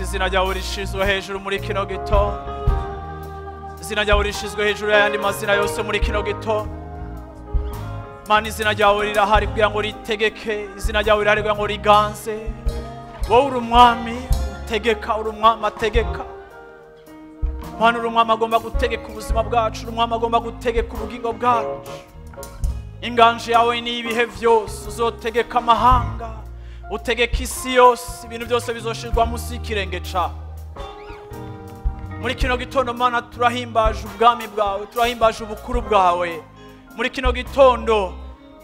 Izina ryawe rishizwe hejuru muri kino gitondo, izina ryawe rishizwe hejuru y'ayandi mazina yose muri kino gitondo. Mana, izina ryawe rirahari kugira ngo ritegeke, izina ryawe rirahari kugira ngo riganze. Wowe uri umwami utegeka, uri umwami ategeka. Mana, uri umwami agomba gutegeka ubuzima bwacu, uri umwami agomba gutegeka ubugingo bwacu. Inganje yawe ni ibihe byose, uzotegeka amahanga, utegeka isi yose, ibintu byose bizoshirwa munsi y'ikirenge cawe. Muri kino gitondo Mana, turahimbaje ubwami bwawe, turahimbaje ubukuru bwawe. Muri kino gitondo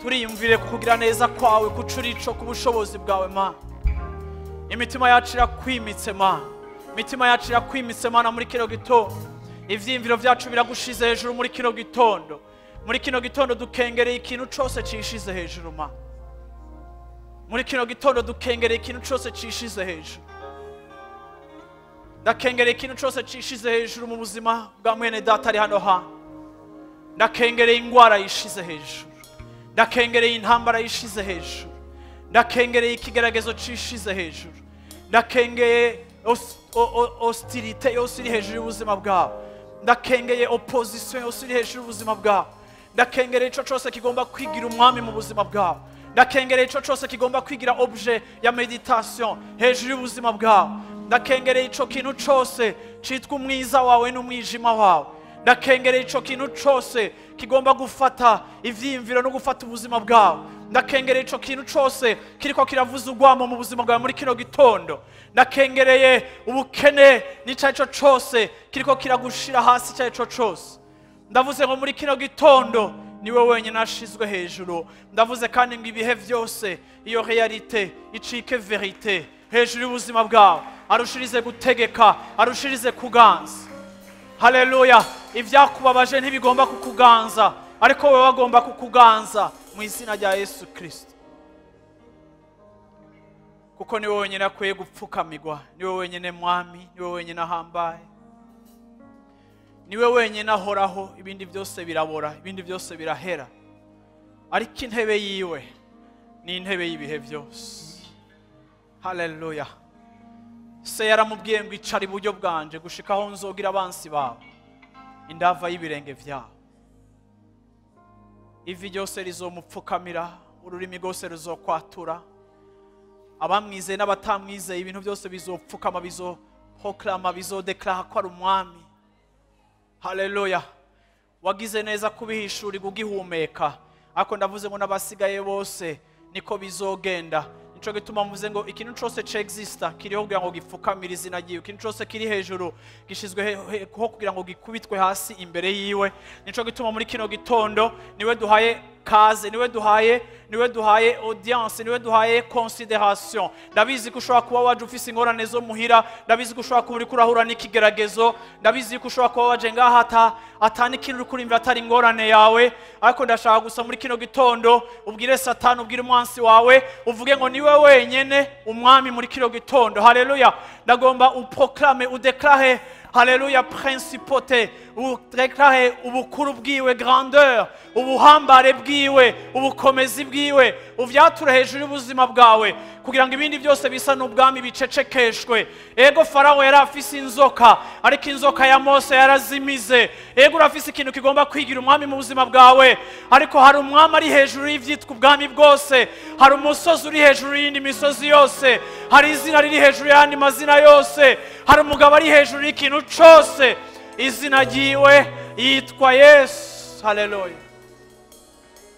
turiyumvire kukugira neza kwawe, kucurico kubushobozi bwawe Mana. Imitima yacu irakwimitse Mana, imitima yacu irakwimitse Mana muri kino gitondo. Ivyiyumviro vyacu biragushize hejuru muri kino gitondo. Muri kino gitondo dukengereye ikintu cose cishize hejuru Mana. Muri kino gitondo dukengereye ikintu cose cishize hejuru. Ndakengereye ikintu cose cishize hejuru mu buzima bwa mwene data ari hano hantu. Ndakengereye ingwara yishize hejuru, ndakengereye intambara yishize hejuru, ndakengereye ikigeragezo cishize hejuru, ndakengeye hostilité yose iri hejuru y'ubuzima bwawe, ndakengeye opposition yose iri hejuru y'ubuzima bwawe, ndakengereye ico cose kigomba kwigira umwami mu buzima bwawe, ndakengereye ico cose kigomba kwigira objet ya meditation hejuru y'ubuzima bwawe, ndakengereye ico kintu cose citwa umwiza wawe n'umwijima wawe, ndakengereye ico kintu cose kigomba gufata ivyiyumviro no gufata ubuzima bwawe, ndakengereye ico kintu cose kiriko kiravuza urwamo mu buzima bwawe muri kino gitondo, ndakengereye ubukene n'ico arico cose kiriko kiragushira hasi ico arico cose. Ndavuze ngo muri kino gitondo niwe wenyine ashizwe hejuru. Ndavuze kandi ngo ibihe vyose iyo realite icike verite hejuru y'ubuzima bwawe, arushirize gutegeka, arushirize kuganza. Haleluya. Ivyakubabaje ntibigomba kukuganza, ariko wewe wagomba kukuganza mu izina rya Yesu Kristo, kuko niwe wenyine akwiye gupfukamirwa, niwe wenyine mwami, niwe wenyine ahambaye, niwe wenyine ahoraho. Ibindi byose birabora, ibindi byose birahera, ariko intebe yiwe ni intebe y'ibihe byose. Haleluya. Se yaramubwiye ngo icara iburyo bwanje gushika aho nzogira abansi bawe indava y'ibirenge vyawe. Ivi ryose rizomupfukamira, ururimi rwose ruzokwatura, abamwizeye n'abatamwizeye, ibintu byose bizopfukama, bizoproklama, bizodeklara ko ari umwami. Haleluya. Wagize neza kubihishurirwa ugihumeka, ariko ndavuze ngo n'abasigaye bose niko bizogenda. Nico gituma mvuze ngo ikintu cose c'exista kiriho kugira ngo gipfukamire izina ryiwe, ikintu cose kiri hejuru gishizwe ho kugira ngo gikubitwe hasi imbere yiwe. Nico gituma muri kino gitondo niwe duhaye kaze, niwe duhaye, niwe duhaye audience, niwe duhaye consideration. Ndabizi ko ushobora kuba waje ufise ingorane zo muhira, ndabizi ko ushobora kuba uriko urahura n'ikigeragezo, ndabizi ko ushobora kuba waje ngaha atani ikintu uri kurimvira atari ingorane yawe, ariko ndashaka gusa muri kino gitondo ubwire Satani, ubwire umwansi wawe, uvuge ngo niwe wenyene umwami muri kino gitondo. Haleluya. Ndagomba uproclame, udeklare, haleluya, principauté, udeklare ubukuru bwiwe, grandeur, ubuhambare bwiwe, ubukomezi bwiwe, uvyature hejuru y'ubuzima bwawe kugira ngo ibindi byose bisa n'ubwami bicecekeshwe. Ego Farao yari afise inzoka, ariko inzoka ya Mose yarazimize. Ego urafise ikintu kigomba kwigira umwami mu buzima bwawe, ariko hari umwami ari hejuru y'ivyitwa ubwami bwose, hari umusozi uri hejuru y'indi misozi yose, hari izina riri hejuru y'andi mazina yose, hari umugabo ari hejuru y'ikintu cose. Izina ryiwe yitwa Yesu. Haleluya.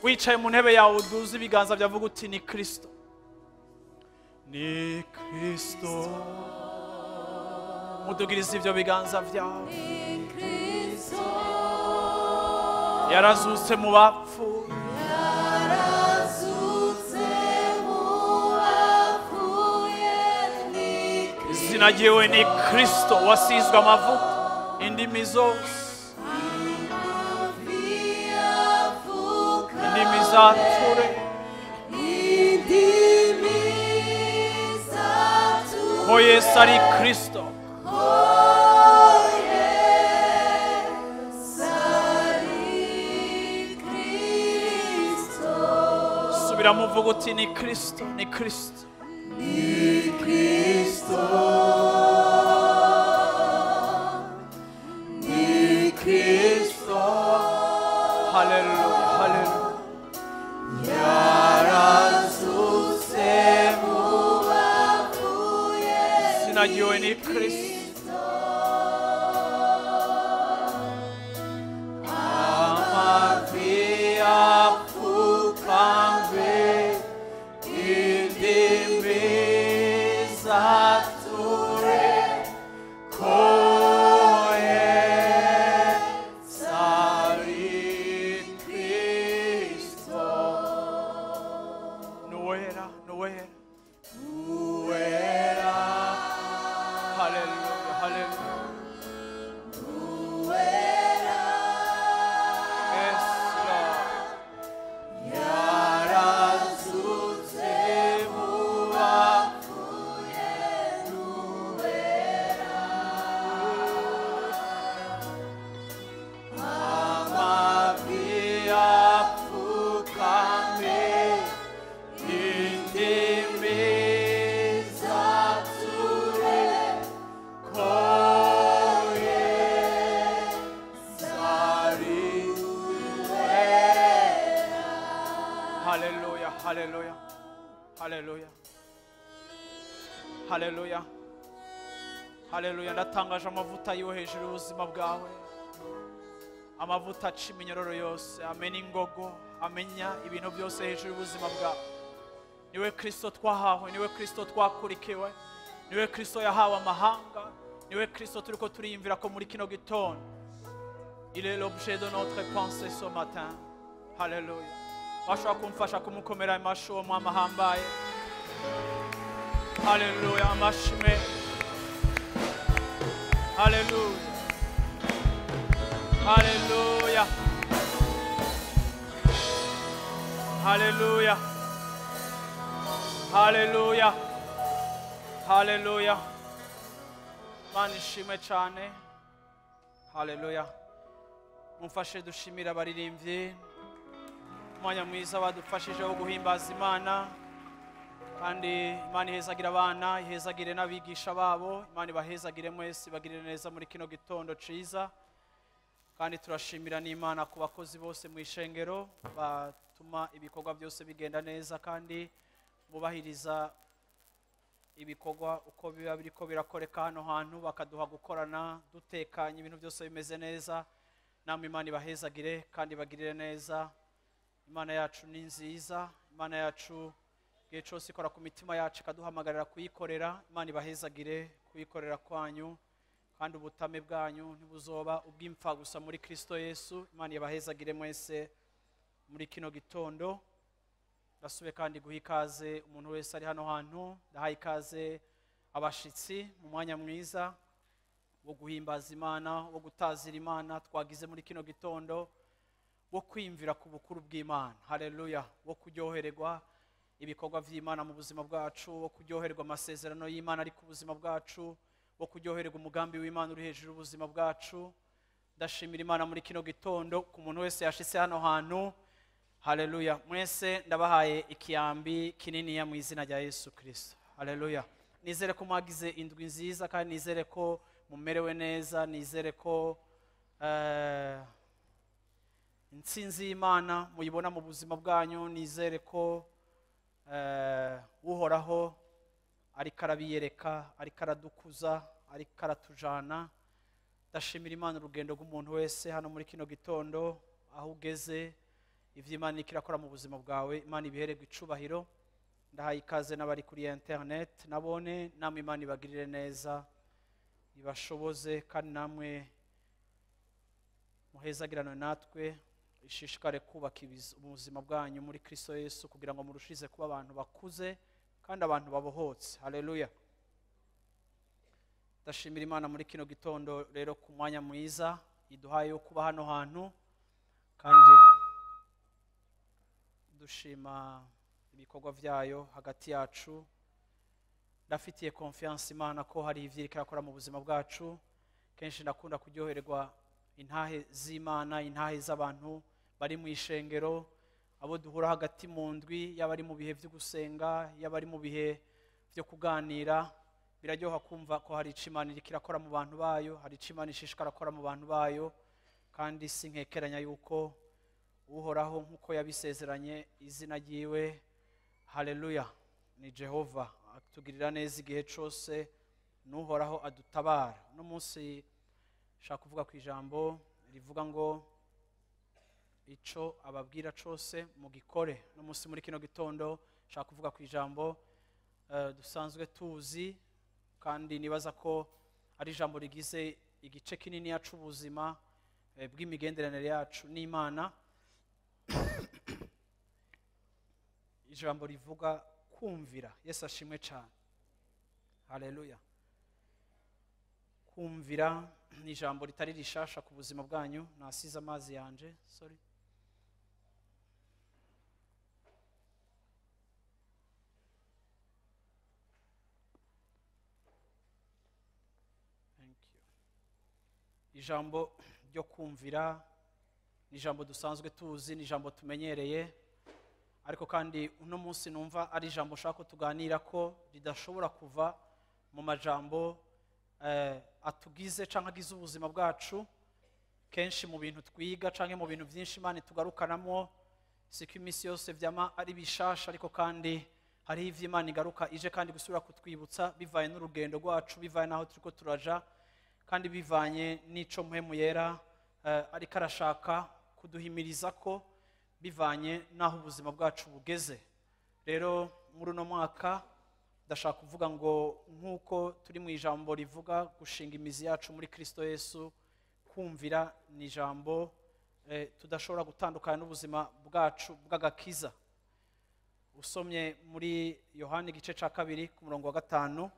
Wicaye mu ntebe yawe uduze ibiganza byavuga uti ni Kristo, ni Kristo. Mudugirize ivyo biganza vyawe. Yarazutse mu bapfuye, izina ryiwe ni Kristo, wasizwe amavuta indimi zose, indimi zature, ko Yesu ari Kristo. Subiramo uvuga uti ni Kristo, ni Kristo, ni Kristo, ni Kristo. Haleluya, haleluya. Yarazutse mu bapfuye, izina ryiwe ni Kristo. Amavi apfukamwe, indimi zature, ko Yesu ari Kristo. Nuwera, nuwera, Nuwera. Haleluya, haleluya. Nuwera. Yes, Lord. Yarazutse mu bapfuye, nuwera. Amavi apfukamye, indimi zature, ko Yesu ari wera. Haleluya, haleluya, haleluya, haleluya, haleluya. Ndatangaje amavuta yiwe hejuru y'ubuzima bwawe, amavuta aca iminyororo yose, amena ingogo, amenya ibintu byose hejuru y'ubuzima bwawe. Niwe Kristo twahawe, niwe Kristo twakurikiwe, niwe Kristo yahawe amahanga, niwe Kristo turiko turiyumvira ko muri kino gitondo. Il est l'objet de notre pensée ce matin. Haleluya. Bashobora kumfasha kumukomera amashi uwo mwami ahambaye. Haleluya, amashime. Haleluya, haleluya, haleluya, haleluya, haleluya. Mana ishimwe cyane. Haleluya. Mumfashe dushimira abaririmbyi, umwanya mwiza badufashije wo guhimbaza Imana, kandi Imana ihezagire abana, ihezagire n'abigisha babo, Imana ibahezagire mwese, ibagirire neza muri kino gitondo ciza. Kandi turashimira n'Imana ku bakozi bose mu ishengero batuma ibikorwa byose bigenda neza, kandi bubahiriza ibikorwa uko biba biriko birakoreka hano hantu, bakaduha gukorana dutekanye, ibintu byose bimeze neza. Namwe Imana ibahezagire kandi ibagirire neza. Imana yacu ni nziza, Imana yacu igihe cyose ikora ku mitima yacu ikaduhamagarira kuyikorera. Imana ibahezagire kuyikorera kwanyu, kandi ubutame bwanyu ntibuzoba ubw'imfa gusa muri Kristo Yesu. Imana ibahezagire mwese. Muri kino gitondo ndasubiye kandi guha ikaze umuntu wese ari hano hantu. Ndahaye ikaze abashitsi mu mwanya mwiza wo guhimbaza Imana, wo gutazira Imana twagize muri kino gitondo, wo kwiyumvira ku bukuru bw'Imana. Haleluya! Wo kuryohererwa ibikorwa vy'Imana mu buzima bwacu, wo kuryohererwa amasezerano y'Imana ari ku buzima bwacu, wo kuryohererwa umugambi w'Imana uri hejuru y'ubuzima bwacu. Ndashimira Imana muri kino gitondo ku muntu wese yashitse hano hantu. Haleluya! Mwese ndabahaye ikiyambi kininiya mu izina rya Yesu Kristo. Haleluya! Nizere ko mwagize indwi nziza, kandi nizere ko mumerewe neza, nizere ko intsinzi y'Imana muyibona mu buzima bwanyu, nizere ko Uhoraho ariko arabiyereka, ariko aradukuza, ariko aratujana. Ndashimira Imana urugendo rw'umuntu wese hano muri kino gitondo, aho ugeze, ivyo Imana iriko irakora mu buzima bwawe, Imana ibihererwe icubahiro. Ndahaye ikaze n'abari kuri internet, nabone namwe Imana ibagirire neza, ibashoboze, kandi namwe muhezagiranwe natwe, ishishikare kubaka ubuzima bwanyu muri Kristo Yesu, kugira ngo murushize kuba abantu bakuze kandi abantu babohotse. Haleluya! Ndashimira Imana muri kino gitondo rero ku mwanya mwiza iduhaye wo kuba hano hantu, kandi dushima ibikorwa vyayo hagati yacu. Ndafitiye confiance Imana ko hari ivyo iriko irakora mu buzima bwacu. Kenshi ndakunda kuryohererwa intahe z'Imana, intahe z'abantu bari mu ishengero, abo duhura hagati mu ndwi, yaba ari mu bihe vyo gusenga, yaba ari mu bihe vyo kuganira. Biraryoha kumva ko hari ico Imana iriko irakora mu bantu bayo, hari ico Imana ishishikara gukora mu bantu bayo, kandi sinkekeranya yuko Uhoraho nk'uko yabisezeranye izina ryiwe, haleluya, ni Jehova atugirira neza igihe cose, n'Uhoraho adutabara. Uno munsi nshaka kuvuga ku ijambo rivuga ngo ico ababwira cose mugikore. Uno munsi muri kino gitondo nshaka kuvuga ku ijambo dusanzwe tuzi, kandi nibaza ko ari ijambo rigize igice kinini c'ubuzima bw'imigenderanire yacu n'Imana. Ijambo rivuga kumvira. Yesu ashimwe cyane. Haleluya! Kumvira ni ijambo ritari rishasha ku buzima bwanyu. Nasize amazi yanje, sorry. Thank you. Ijambo ryo kumvira ni ijambo dusanzwe tuzi, ni ijambo tumenyereye, ariko kandi uno munsi numva ari ijambo ushaka ko tuganira ko ridashobora kuva mu majambo atugize canke agize ubuzima bwacu. Kenshi mu bintu twiga canke mu bintu vyinshi Imana itugarukanamwo, siko imisi yose vyama ari bishasha, ariko kandi hariho ivyo Imana igaruka ije kandi gusubira kutwibutsa bivanye n'urugendo rwacu, bivanye n'aho turiko turaja, kandi bivanye n'ico Mpwemu Yera ariko arashaka kuduhimiriza ko bivanye n'aho ubuzima bwacu bugeze. Rero muri uno mwaka ndashaka kuvuga ngo nk'uko turi mu ijambo rivuga gushinga imizi yacu muri Kristo Yesu, kumvira ni ijambo tudashobora gutandukana n'ubuzima bwacu bw'agakiza. Usomye muri Yohana igice ca 2 ku murongo wa 5,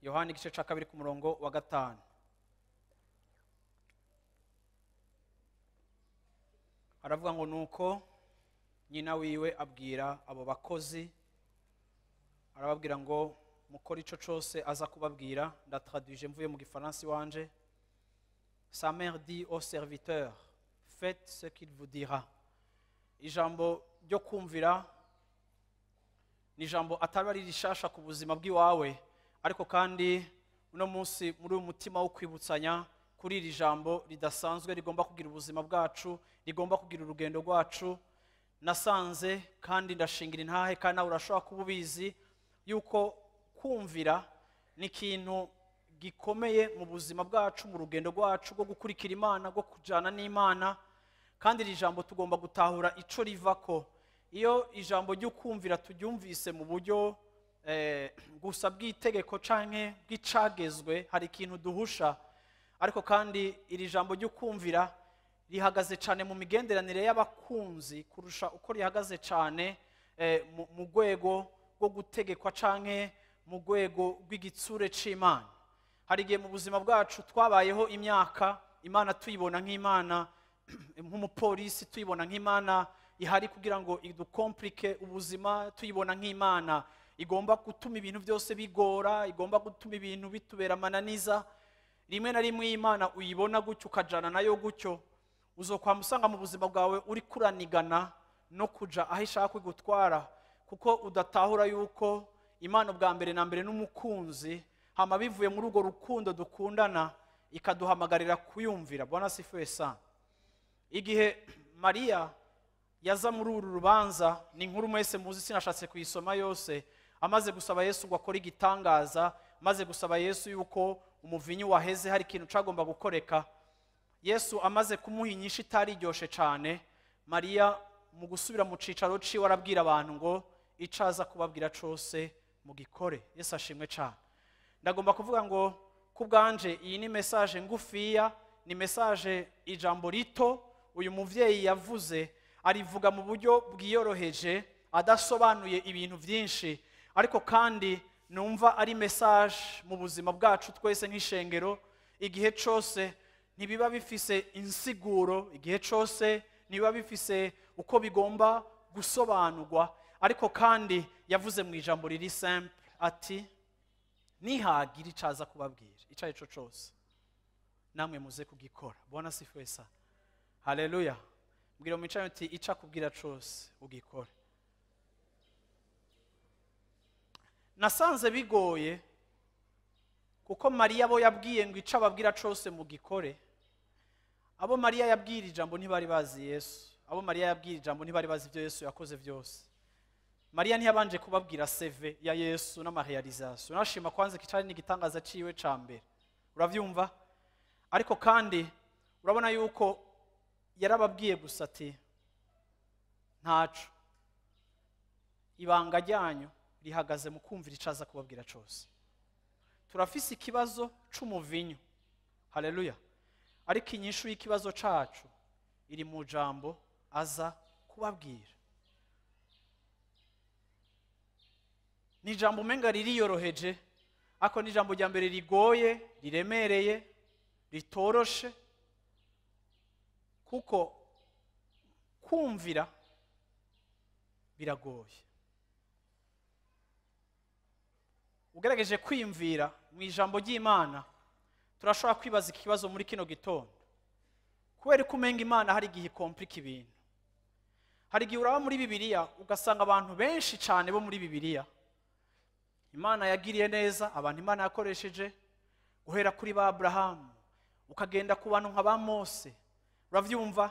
Yohana igice ca 2 ku murongo wa 5, aravuga ngo nuko nyina wiwe abwira abo bakozi, arababwira ngo mukore ico cose aza kubabwira. Ndatraduije mvuye mu gifaransa iwanje. Sa mère dit au serviteur, faites ce qu'il vous dira. Ijambo ryo kumvira ni ijambo atari ari rishasha ku buzima bw'iwawe, ariko kandi uno munsi muri uyu mutima wo kwibutsanya kuri iri jambo ridasanzwe rigomba kugira ubuzima bwacu, rigomba kugira urugendo rwacu. Nasanze kandi ndashingira intahe, kandi nawe urashobora kuba ubizi yuko kumvira ni ikintu gikomeye mu buzima bwacu, mu rugendo rwacu rwo gukurikira Imana, rwo kujana n'Imana. Kandi iri jambo tugomba gutahura ico rivako. Iyo ijambo ryo kumvira turyumvise mu buryo gusa bw'itegeko canke bw'icagezwe, hari ikintu duhusha. Ariko kandi iri jambo ryo kumvira rihagaze cyane mu migenderanire y'abakunzi kurusha uko rihagaze cyane mu rwego rwo gutegekwa canke mu rwego rw'igitsure c'Imana. Hari igihe mu buzima bwacu twabayeho imyaka Imana tuyibona nk'Imana nk'umupolisi, tuyibona nk'Imana ihari kugira ngo idukomplike ubuzima, tuyibona nk'Imana igomba gutuma ibintu byose bigora, igomba gutuma ibintu bitubera amananiza. Rimwe na rimwe Imana uyibona gutyo ukajana nayo gutyo, uzokwama usanga mu buzima bwawe uri kuranigana no kuja aho ishaka kugutwara, kuko udatahura yuko Imana bwa mbere na mbere n'umukunzi, hama bivuye muri urwo rukundo dukundana ikaduhamagarira kuyumvira. Bwana asifiwe sana. Igihe Mariya yaza muri uru rubanza, ni inkuru mwese muzi, sinashatse kuyisoma yose, amaze gusaba Yesu ngo akore igitangaza, amaze gusaba Yesu yuko umuvinyu waheze hari ikintu cagomba gukoreka, Yesu amaze kumuha inyishu itari iryoshe cane, Mariya mu gusubira mu cicaro ciwe arabwira abantu ngo icaza kubabwira cose mugikore. Yesu ashimwe cane. Ndagomba kuvuga ngo kubwanje iyi ni message ngufiya, ni message ijambo rito uyu muvyeyi yavuze, arivuga mu buryo bwiyoroheje adasobanuye ibintu byinshi, ariko kandi numva ari message mu buzima bwacu twese nk'ishengero. Igihe cose ntibiba bifise insiguro, igihe cose ntibiba bifise uko bigomba gusobanurwa, ariko kandi yavuze mu ijambo riri simple ati nihagira icaza kubabwira ico arico cose namwe muze kugikora. Bwana asifiwe sana. Haleluya. Mbwira mwicaye uti ica kubwira cose ugikore. Nasanze bigoye kuko Mariya bo yabwiye ngo ica ababwira cose mugikore. Abo Mariya yabwira ijambo ntibari bazi Yesu. Abo Mariya yabwira ijambo ntibari bazi ibyo Yesu yakoze byose. Mariya ntiyabanje kubabwira CV ya Yesu n'amarealisation. Nashima kwanza kicari n'igitangaza ciwe ca mbere. Uravyumva? Ariko kandi urabona yuko yarababwiye gusa ati ntaco, ibanga ryanyu rihagaze mu kumvira icaza kubabwira cose. Turafise ikibazo c'umuvinyu. Haleluya. Ariko inyishu y'ikibazo cacu iri mu jambo aza kubabwira. Ni jambo umenga ririyoroheje, ako ni jambo rya mbere rigoye, riremereye, ritoroshe, kuko kumvira biragoye. Ugerageje kwiyumvira mu ijambo ry'Imana, turashobora kwibaza ikibazo muri kino gitondo. Kubera ko umenga Imana hari igihe ikomplika ibintu. Hari igihe uraba muri Bibiliya ugasanga abantu benshi cyane bo muri Bibiliya Imana yagiriye neza, abantu Imana yakoresheje, guhera kuri ba Abrahamu ukagenda ku bantu nka ba Mose. Uravyumva?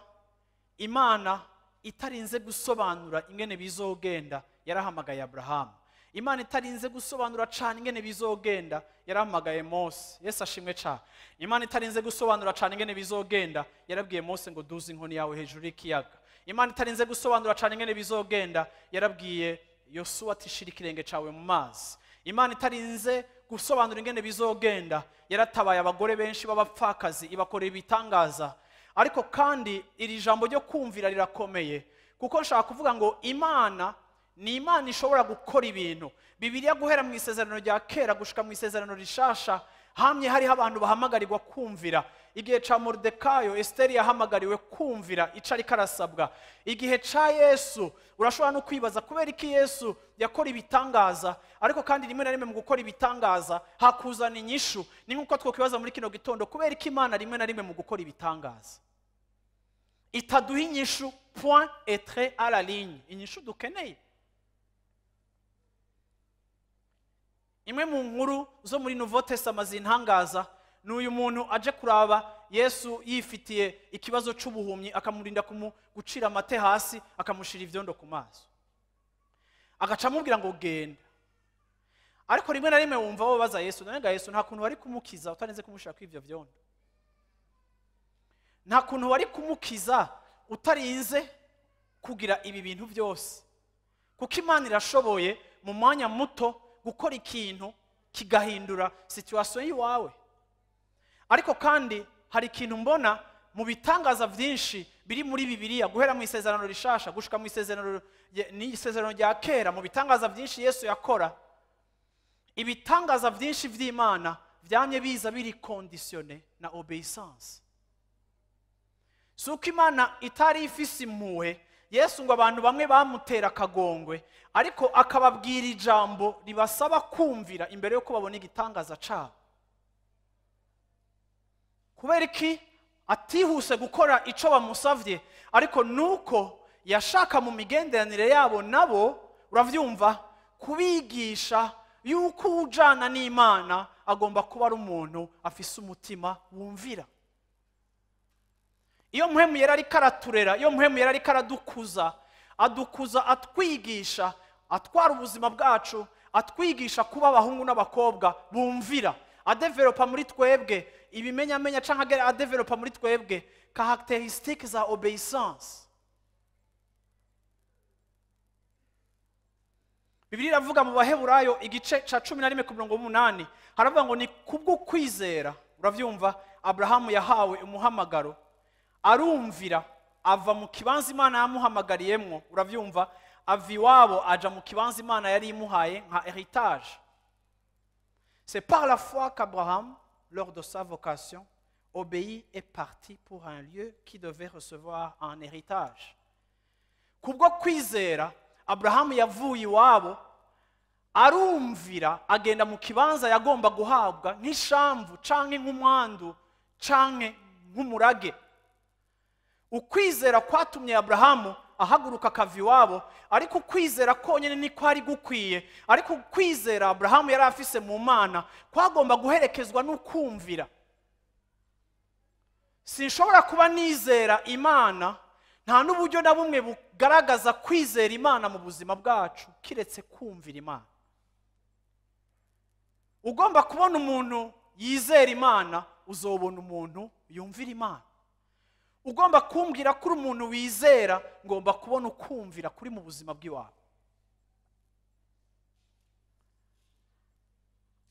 Imana itarinze gusobanura ingene bizogenda yarahamagaye Abrahamu. Imana itarinze gusobanura cyane ingene bizogenda yarahamagaye Mose. Yesu ashimwe cyane. Imana itarinze gusobanura cyane ingene bizogenda yarabwiye Mose ngo duze inkoni yawe hejuru y'ikiyaga. Imana itarinze gusobanura cyane ingene bizogenda yarabwiye Yosuwa ati shira ikirenge cawe mu mazi. Imana itarinze gusobanura ingene bizogenda yaratabaye abagore benshi b'abapfakazi ibakorera ibitangaza. Ariko kandi iri jambo ryo kumvira rirakomeye, kuko nshaka kuvuga ngo Imana ni Imana ishobora gukora ibintu. Bibiliya guhera mu isezerano rya kera gushika mu isezerano rishasha hamye hariho abantu bahamagarirwa kumvira. Igihe ca Mordekayo, Esteri yahamagariwe kumvira ico ariko arasabwa. Igihe ca Yesu urashobora no kwibaza kubera iki Yesu yakora ibitangaza, ariko kandi rimwe na rimwe mu gukora ibitangaza hakuzana inyishu. Ni nkuko twokwibaza muri kino gitondo, kubera iki Imana rimwe na rimwe mu gukora ibitangaza itaduha inyishu point et trait à la ligne, inyishu dukeneye. Imwe mu nkuru zo muri Nouveau Testament zintangaza ni uyu muntu aje kuraba Yesu yifitiye ikibazo c'ubuhumyi, akamurinda gucira amate hasi, akamushira ivyondo ku maso, agaca amubwira ngo genda. Ariko rimwe na rimwe wumva bo baza Yesu, none Yesu nta kuntu wari kumukiza utarinze kumushira ku ivyo vyondo, nta kuntu wari kumukiza utarinze kugira ibi bintu byose, kuko Imana irashoboye mu mwanya muto gukora ikintu kigahindura situation yiwawe. Ariko kandi hari ikintu mbona Mu bitangaza byinshi biri muri Bibiliya, guhera mu Isezerano Rishasha gushika mu Isezerano n'Isezerano rya Kera, mu bitangaza byinshi Yesu yakora, ibitangaza byinshi vy'Imana vyamye biza biri conditionné na obéissance. Si uko Imana itari ifise impuhwe, Yesu ngo abantu bamwe bamutera akagongwe, ariko akababwira ijambo ribasaba kumvira imbere yuko babona igitangaza cabo. Kubera iki atihuse gukora ico bamusavye? Ariko nuko yashaka mu migenderanire yabo nabo, uravyumva, kubigisha yuko ujana n'Imana agomba kuba ari umuntu afise umutima wumvira. Iyo Mpwemu Yera ariko araturera, iyo Mpwemu Yera ariko aradukuza, adukuza atwigisha, atwara ubuzima bwacu, atwigisha kuba abahungu n'abakobwa bumvira, adevelopa muri twebwe ibimenyamenya canke adevelopa muri twebwe caractéristiques za obéissance. Bibiliya iravuga mu Baheburayo igice ca 11 ku murongo w'umunani, haravuga ngo ni kubwo kwizera, uravyumva, Abrahamu yahawe umuhamagaro, arumvira, ava mu kibanza Imana yamuhamagariyemwo, uravyumva, ava iwabo aja mu kibanza Imana yari imuhaye nka héritage. C'est par la foi qu'Abraham, lors de sa vocation, obéit et partit pour un lieu qui devait recevoir un héritage. Kubwo kwizera, Abrahamu yavuye iwabo, arumvira, agenda mu kibanza yagomba guhabwa nk'ishamvu canke nk'umwandu canke nk'umurage. Ukwizera kwatumye Abrahamu ahaguruka akava iwabo, ariko ukwizera konyene niko ari gukwiye. Ariko ukwizera Abrahamu yari afise mu Mana kwagomba guherekezwa n'ukumvira. Sinshobora kuba nizera Imana, nta n'uburyo na bumwe bugaragaza kwizera Imana mu buzima bwacu kiretse kumvira Imana. Ugomba kubona umuntu yizera Imana, uzobona umuntu yumvira Imana. Ugomba kumbwira kuri umuntu wizera, ngomba kubona ukumvira kuri mu buzima bw'iwawe.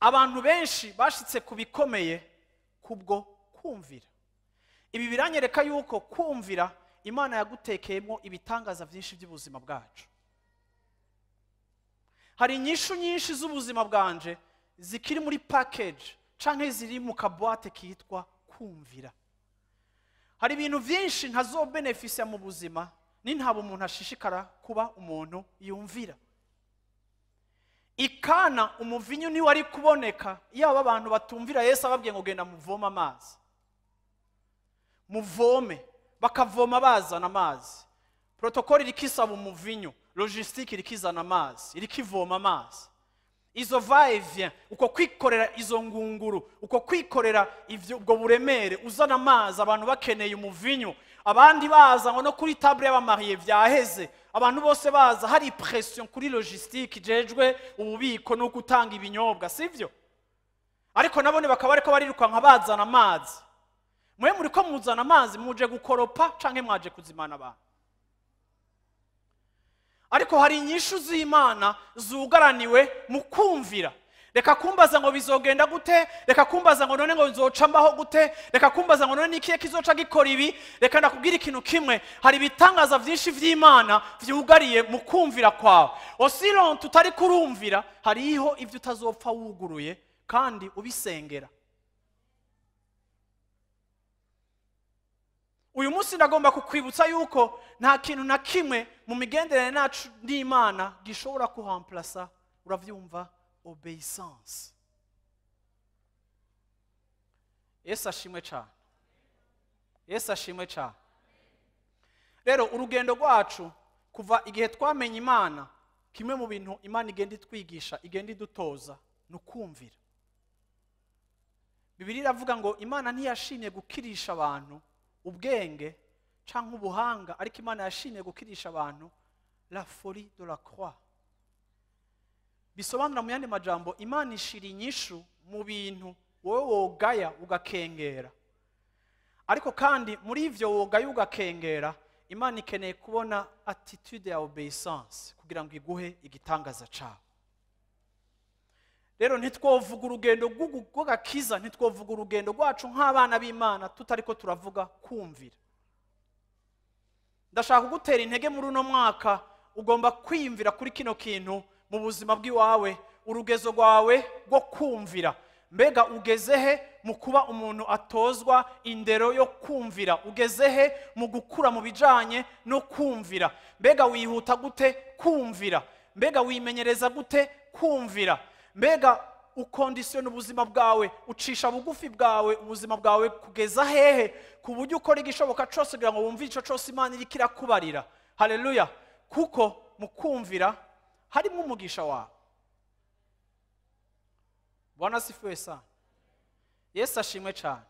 Abantu benshi bashitse ku bikomeye kubwo kumvira. Ibi biranyereka yuko kumvira Imana yagutekeyemo ibitangaza byinshi by'ubuzima bwacu. Hari inyishu nyinshi z'ubuzima bwanje zikiri muri package canke ziri mu kaboîte kitwa kumvira. Hari ibintu byinshi ntazobenefisia mu buzima nintaba umuntu ashishikara kuba umuntu yumvira. Ikana umuvinyu ni wari kuboneka yaba abantu batumvira Yesu ababwiye ngo genda muvome amazi. Muvome, bakavoma bazana amazi. Protocole irikisaba umuvinyu, logistique irikizana amazi, irikivoma amazi. Izo va et vient, uko kwikorera izo ngunguru, uko kwikorera ivyo ubwo buremere, uzana amazi abantu bakeneye umuvinyu, abandi baza ngo no kuri table y'abamariye vyaheze, abantu bose baza hari pression kuri logistique ijejwe ububiko no gutanga ibinyobwa, sivyo? Ariko nabone bakaba ariko barirukanka bazana amazi. Mwe muri ko muzana amazi muje gukoropa canke mwaje kuzimana abantu. Ariko hari inyishu z'Imana zugaraniwe mu kumvira. Reka kumbaza ngo bizogenda gute, reka kumbaza ngo none ngo nzoca mbaho gute, reka kumbaza ngo none nikiye kizoca gikora ibi. Reka ndakubwira ikintu kimwe, hari ibitangaza vyinshi vy'Imana vyugariye mu kumvira kwawe. Aussi longtemps tutari kurumvira, hariho ivyo utazopfa wuguruye kandi ubisengera. Uyu munsi ndagomba kukwibutsa yuko nta kintu na kimwe mu migenderanire nacu n'Imana gishobora kuhamplasa, uravyumva, obéissance. Yesu ashimwe cyane. Yesu ashimwe cyane. Rero urugendo rwacu kuva igihe twamenye Imana, kimwe mu bintu Imana igenda itwigisha, igenda idutoza, ni ukumvira. Bibiliya iravuga ngo Imana ntiyashimye gukirisha abantu ubwenge canke ubuhanga, ariko Imana yashimye gukirisha abantu la folie de la croix. Bisobanura mu yandi majambo, Imana ishira inyishu mu bintu wowe wogaya ugakengera. Ariko kandi muri ivyo wogaya ugakengera, Imana ikeneye kubona attitude ya obéissance kugira ngo iguhe igitangaza cawe. Rero ntitwovuga urugendo rw'agakiza, ntitwovuga urugendo rwacu nk'abana b'Imana tutariko turavuga kumvira. Ndashaka kugutera intege muri uno mwaka, ugomba kwiyumvira kuri kino kintu mu buzima bw'iwawe, urugezo rwawe rwo kumvira. Mbega ugeze he mu kuba umuntu atozwa indero yo kumvira? Ugeze he mu gukura mu bijanye no kumvira? Mbega wihuta gute kumvira? Mbega wimenyereza gute kumvira? Mbega ukondisiyona ubuzima bwawe, ucisha bugufi bwawe ubuzima bwawe kugeza hehe, ku buryo ukora igishoboka cose kugira ngo wumve ico cose Imana iriko irakubarira? Haleluya! Kuko mu kumvira harimo umugisha wawe. Bwana asifiwe sana. Yesu ashimwe cyane.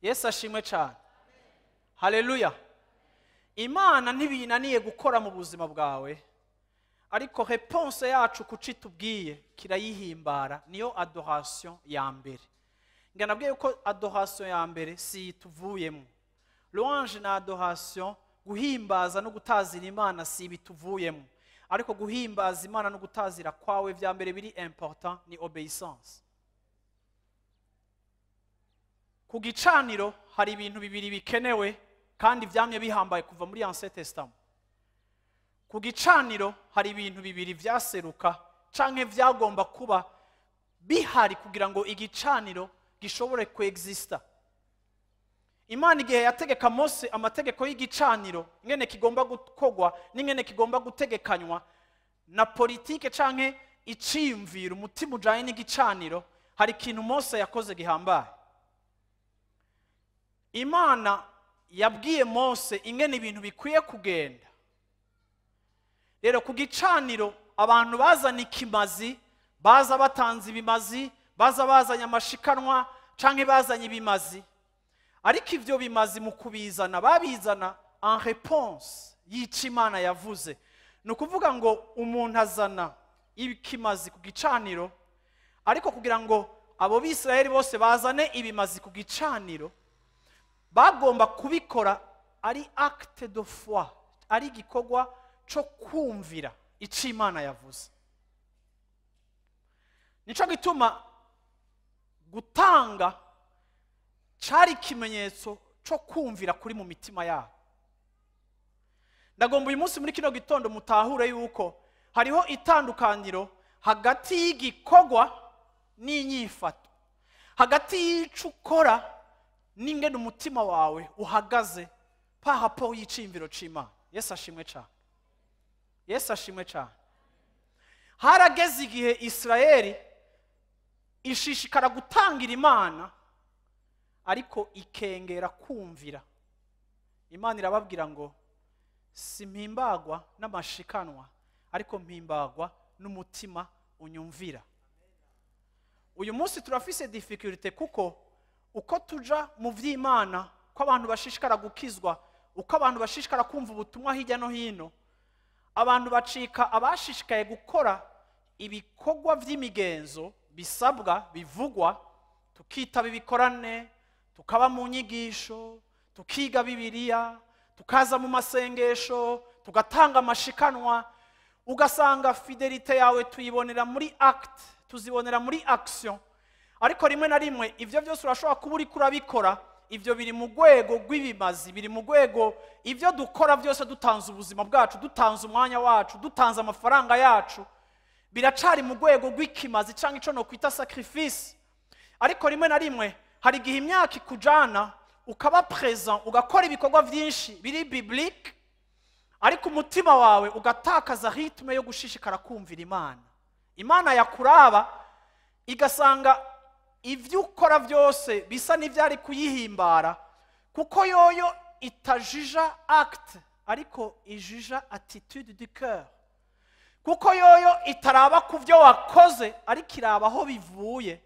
Yesu ashimwe cyane. Haleluya! Imana ntibinaniye gukora mu buzima bwawe, ariko réponse yacu kuci tubwiye kirayihimbara. Niyo adoration ya mbere. Nganabwiye ko adoration ya mbere si tuvuyemo. Louange na adoration, guhimbaza no gutazira Imana, si bituvuyemo, ariko guhimbaza Imana no gutazira kwawe vya mbere biri important ni obéissance. Ku gicaniro hari ibintu bibiri bikenewe kandi vyamye bihambaye kuva muri Ancien Testament. Ku gicaniro hari ibintu bibiri vyaseruka canke vyagomba kuba bihari kugira ngo igicaniro gishobore kuexista. Imana igihe yategeka Mose amategeko y'igicaniro, ingene kigomba gukogwa n'ingene kigomba gutegekanywa na politike canke iciyumviro umutima ujanye n'igicaniro, hari ikintu Mose yakoze gihambaye. Imana yabwiye Mose ingene ibintu bikwiye kugenda. Rero ku gicaniro abantu bazana ikimazi, baza batanze ibimazi, baza bazanye amashikanwa canke bazanye ibimazi, ariko ivyo bimazi mu kubizana babizana en réponse y'ico Imana yavuze. Ni ukuvuga ngo umuntu azana ikimazi ku gicaniro, ariko kugira ngo abo Bisirayeli bose bazane ibimazi ku gicaniro bagomba kubikora ari acte de foi, ari igikorwa co kumvira ico Imana yavuze. Nico gituma gutanga cari ikimenyetso co kumvira kuri mu mitima yabo. Ndagomba uyu munsi muri kino gitondo mutahure yuko hariho itandukaniro hagati y'igikorwa n'inyifato, hagati y'ico ukora n'ingene umutima wawe uhagaze par rapport y'iciyumviro c'Imana. Yesu ashimwe cane. Yesu ashimwe cane. Harageze igihe Isirayeli ishishikara gutangira Imana, ariko ikengera kumvira. Imana irababwira ngo simpimbagwa n'amashikanwa, ariko mpimbagwa n'umutima unyumvira. Uyu munsi turafise difficulté, kuko uko tuja mu vy'Imana, ko abantu bashishikara gukizwa, uko abantu bashishikara kumva ubutumwa hirya no hino, abantu bacika abashishikaye gukora ibikorwa vy'imigenzo bisabwa bivugwa, tukitaba ibikorane, tukaba mu nyigisho, tukiga Bibiliya, tukaza mu masengesho, tugatanga amashikanwa, ugasanga fidélité yawe tuyibonera muri acte, tuzibonera muri action. Ariko rimwe na rimwe ivyo byose urashobora kuba uriko urabikora, ivyo biri mu rwego rw'ibimazi, biri mu rwego ivyo dukora byose dutanze ubuzima bwacu, dutanze umwanya wacu, dutanze amafaranga yacu, biracari mu rwego rw'ikimazi canke ico no kwita sacrifice. Ariko rimwe na rimwe hari igihe imyaka ikujana, ukaba présent, ugakora ibikorwa vyinshi biri biblique, ariko umutima wawe ugatakaza rythme yo gushishikara kumvira Imana. Imana yakuraba igasanga ivyo ukora byose bisa n'ivyari kuyihimbara, kuko yoyo itajija acte ariko ijija attitude du cœur, kuko yoyo itaraba ku byo wakoze ariko iraba aho bivuye,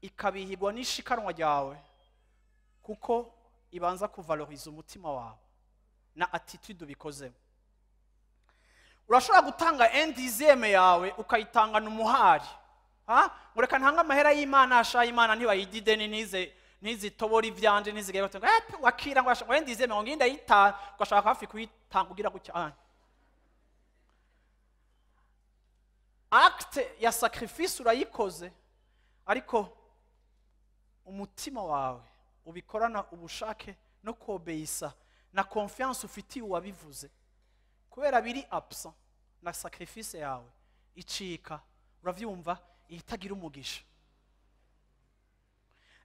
ikabihigwa n'ishikanwa ryawe, kuko ibanza kuvaloriza umutima wawe na attitude ubikozemo. Urashobora gutanga un dixième yawe ukayitangana umuhari, ha, ngo reka ntange amahera y'Imana, asha Imana ntibayidide ntize ntizitobora ivyanje, ntizigere batanga wakira ngo ngo un dixième ngo nginda yita, ugashaka hafi kuyitanga ugira gutya. Acte ya sacrifice urayikoze, ariko umutima wawe ubikorana ubushake no kobeyisa na confiance ufitiye uwabivuze, kubera biri absent na sacrifice yawe icika, uravyumva, itagira umugisha.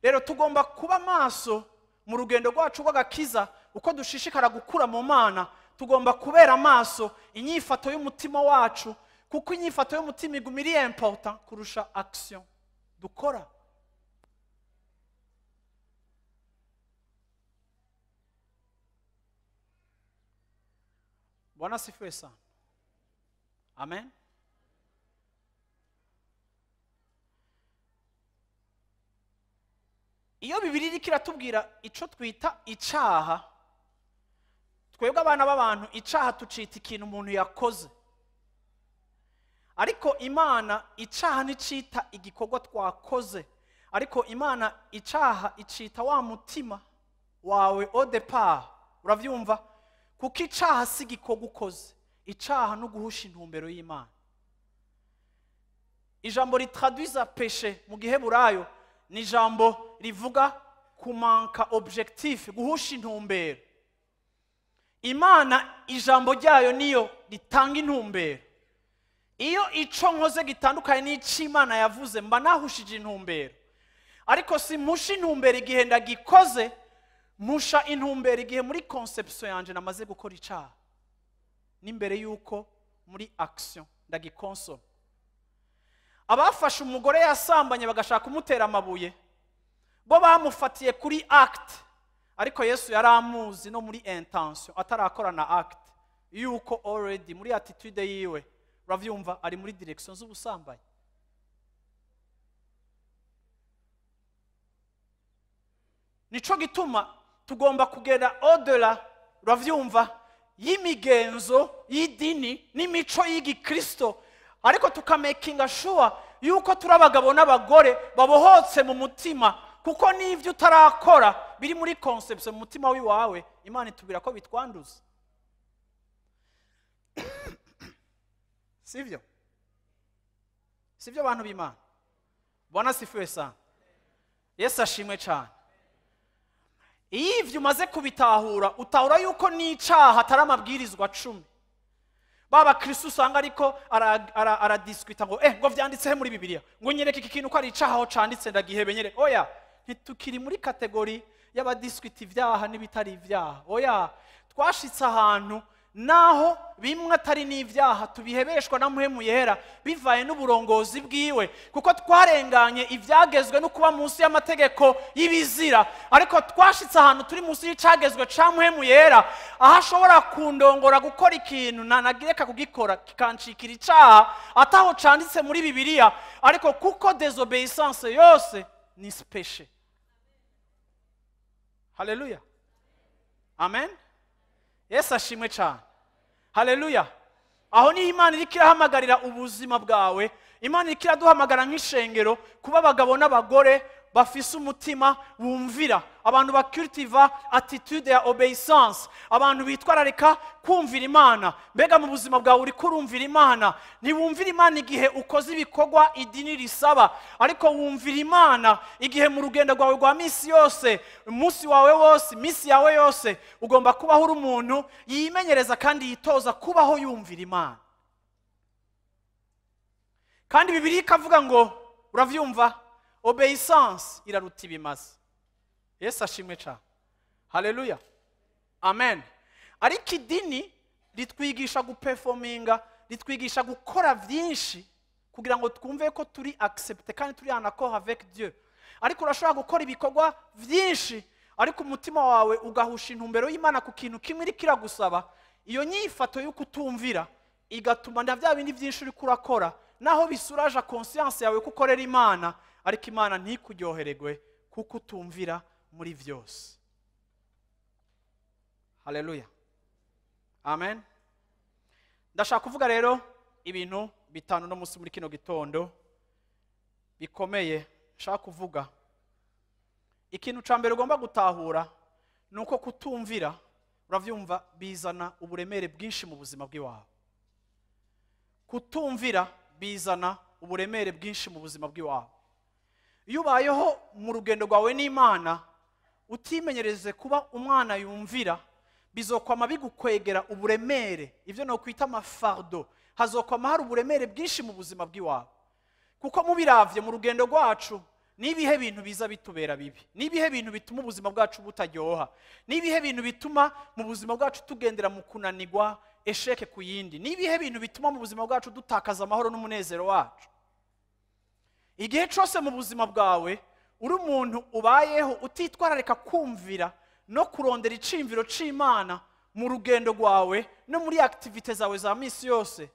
Rero tugomba kuba maso mu rugendo rwacu rw'agakiza, uko dushishikara gukura mu Mana, tugomba kubera maso inyifato y'umutima wacu, kuko inyifato y'umutima iguma iri important kurusha action dukora. Bwana asifiwe sana. Amen. Iyo Bibiliya iriko iratubwira ico twita icaha, twebwe abana b'abantu icaha tucita ikintu umuntu yakoze, ariko Imana icaha nticita igikorwa twakoze, ariko Imana icaha icita wa mutima wawe au départ, uravyumva? Kuko icaha si igikorwa ukoze, icaha no guhusha intumbero y'Imana. Ijambo ritraduiza péché mu giheburayo ni ijambo rivuga kumanka objectif, guhusha intumbero. Imana ijambo ryayo niyo ritanga intumbero. Iyo ico nkoze gitandukanye n'ico Imana yavuze, mba nahushije intumbero. Ariko si mpusha intumbero igihe ndagikoze, mpusha intumbero igihe muri conception yanje namaze gukora icaha, n'imbere yuko muri action ndagikonsoma. Abafashe umugore yasambanye bagashaka kumutera amabuye, bo bamufatiye kuri acte, ariko Yesu yaramuzi no muri intention, atarakora na acte, yuko already muri attitude yiwe, uravyumva, ari muri direction z'ubusambanyi. Nico gituma tugomba kugera au-delà, uravyumva, y'imigenzo y'idini n'imico y'igikristo, ariko tukamakinga sure yuko turi abagabo n'abagore babohotse mu mutima, kuko n'ivyo utarakora biri muri conception mu mutima wiwawe, Imana itubwira ko bitwanduza. Sivyo? Sivyo bantu b'Imana? Bwana asifiwe sana. Yesu ashimwe cyane. Iyo ivyo umaze kubitahura, utahura yuko n'icaha atari amabwirizwa 10. Baba Kristo usanga ariko aradiscuta ngo ngo vyanditse he muri Bibiliya, ngo nyereke iki kintu ko ari icaha aho canditse ndagihebe nyereke. Oya, ntitukiri muri kategori y'abadiscuta ivyaha n'ibitari ivyaha. Oya, twashitse ahantu naho bimwe atari n'ivyaha tubihebeshwa na Mpwemu Yera bivaye n'uburongozi bwiwe, kuko twarenganye ivyagezwe no kuba munsi y'amategeko y'ibizira, ariko twashitse ahantu turi munsi y'icagezwe ca Mpwemu Yera, aho ashobora kundongora gukora ikintu nagireka kugikora kikancikira icaha ataho canditse muri Bibiliya, ariko kuko désobéissance yose ni péché. Haleluya, amen. Yesu ashimwe cyane. Haleluya. Aho ni Imana iriko irahamagarira ubuzima bwawe, Imana iriko iraduhamagara nk'ishengero kuba abagabo n'abagore bafise umutima wumvira, abantu bacultiva attitude ya obéissance, abantu bitwararika kumvira Imana. Mbega mu buzima bwawe uriko urumvira Imana? Ntiwumvira Imana igihe ukoze ibikorwa idini risaba, ariko wumvira Imana igihe mu rugendo rwawe rwa misi yose, umunsi wawe wose, misi yawe yose, ugomba kubaho uri umuntu yimenyereza kandi yitoza kubaho yumvira Imana. Kandi Bibiliya ikavuga ngo, uravyumva, obéissance iraruta ibimazi. Yesu ashimwe cyane. Haleluya, amen. Ariko idini ritwigisha guperforminga, ritwigisha gukora byinshi kugira ngo twumve ko turi accepté kandi turi en accord avec Dieu. Ariko urashobora gukora ibikorwa byinshi, ariko umutima wawe ugahusha intumbero y'Imana ku kintu kimwe iriko iragusaba. Iyo nyifato yo kutumvira igatuma na bya bindi byinshi uriko urakora, naho bisuraje conscience yawe ko ukorera Imana, ariko Imana ntikuryohererwe kuko utumvira muri vyose. Haleluya, amen. Ndashaka kuvuga rero ibintu bitanu no musi muri kino gitondo bikomeye. Nshaka kuvuga ikintu ca mbere ugomba gutahura nuko kutumvira, uravyumva, bizana uburemere bwinshi mu buzima bw'iwawe. Kutumvira Bizana uburemere bwinshi mu buzima bw'iwawe. Iyo ubayeho mu rugendo rwawe n'Imana utimenyereze kuba umwana yumvira, bizokwama bigukwegera uburemere, ivyo no kwita amafardo. Hazokwama hari uburemere bwinshi mu buzima bw'iwawe, kuko mubiravye mu rugendo rwacu, nibihe bintu biza bitubera bibi, nibihe bintu bituma ubuzima bwacu butaryoha, nibihe bintu bituma mu buzima bwacu tugendera mu kunanirwa, échec ku yindi, nibihe bintu bituma mu buzima bwacu dutakaza amahoro n'umunezero wacu. Igihe cyose mu buzima bwawe uri umuntu ubayeho utitwararika kumvira no kurondera iciyumviro c'Imana mu rugendo rwawe no muri activités zawe za misi yose,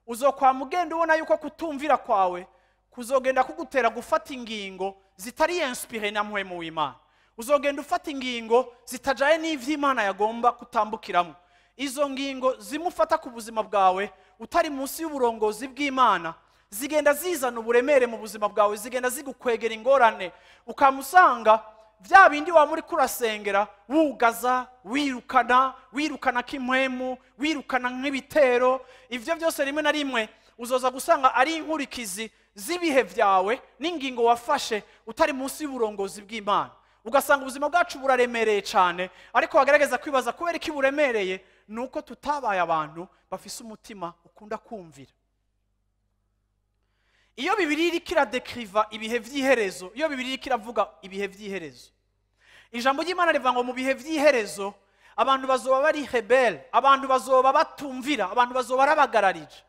uzokwama ugenda ubona yuko kutumvira kwawe kuzogenda kugutera gufata ingingo zitari inspiré na mpwemu w'Imana. Uzogenda ufata ingingo zitajaye n'ivy'Imana yagomba kutambukiramo. Izo ngingo zimufata ku buzima bwawe utari munsi y'uburongozi bw'Imana zigenda zizana uburemere mu buzima bwawe, zigenda zigukwegera ingorane, ukamusanga vya bindi wa muri kurasengera wugaza, wirukana, wirukana k'impwemu, wirukana nk'ibitero. Ivyo byose rimwe na rimwe uzoza gusanga ari inkurikizi z'ibihe vyawe n'ingingo wafashe utari munsi y'uburongozi bw'Imana. Ugasanga ubuzima bwacu buraremereye cyane, ariko wagerageza kwibaza kubera iki buremereye, nuko tutabaye abantu bafise umutima ukunda kumvira. Iyo Bibiliya iriko iradekriva ibihe vy'iherezo, iyo Bibiliya iriko iravuga ibihe vy'iherezo, ijambo ry'Imana rivuga ngo mu bihe vy'iherezo abantu bazoba bari rebelle, abantu bazoba batumvira, abantu bazoba barabagararije.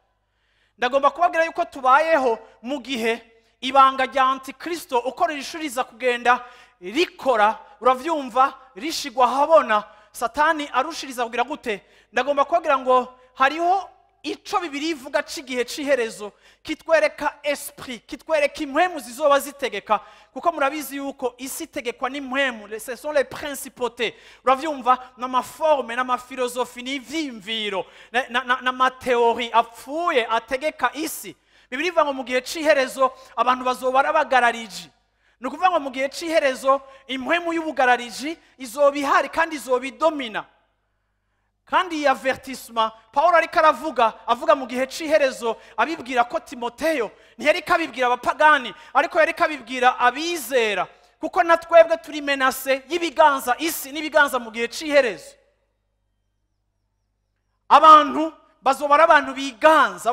Ndagomba kubabwira yuko tubayeho mu gihe ibanga rya Antikristo uko ririshuriza kugenda rikora, uravyumva, rishigwa ahabona, Satani arushiriza kugira gute? Ndagomba kubabwira ngo hariho ico Bibiliya ivuga c'igihe c'iherezo kitwereka esprit, kitwereka impwemu zizoba zitegeka, kuko murabizi yuko isi itegekwa n'impwemu, ce sont les principautés, uravyumva, n'amaforme, n'amafilosofi, n'ivyiyumviro, n'amateori apfuye ategeka isi. Bibiliya ivuga ngo mu gihe c'iherezo abantu bazoba barabagararije. Ni ukuvuga ngo mu gihe c'iherezo impwemu y'ubugarariji izoba ihari kandi izoba idomina. Kandi iyi avertissement Paulo ariko aravuga, avuga mu gihe c'iherezo, abibwira ko Timoteyo, ntiyari abibwira abapagani, ariko yari abibwira abizera, kuko na twebwe turi menacés y'ibiganza isi n'ibiganza mu gihe c'iherezo. Abantu bazoba ari abantu biganza,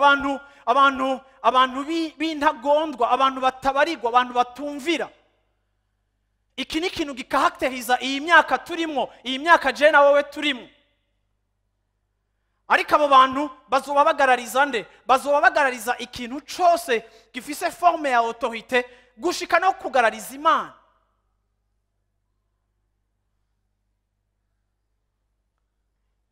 abantu b'intagondwa, abantu batabarirwa, abantu batumvira. Iki ni ikintu gikarakteriza iyi myaka turimo, iyi myaka je na wowe turimo. Ariko abo bantu bazoba bagarariza nde? Bazoba bagarariza ikintu cose gifise forme ya autorité, gushika no kugarariza Imana.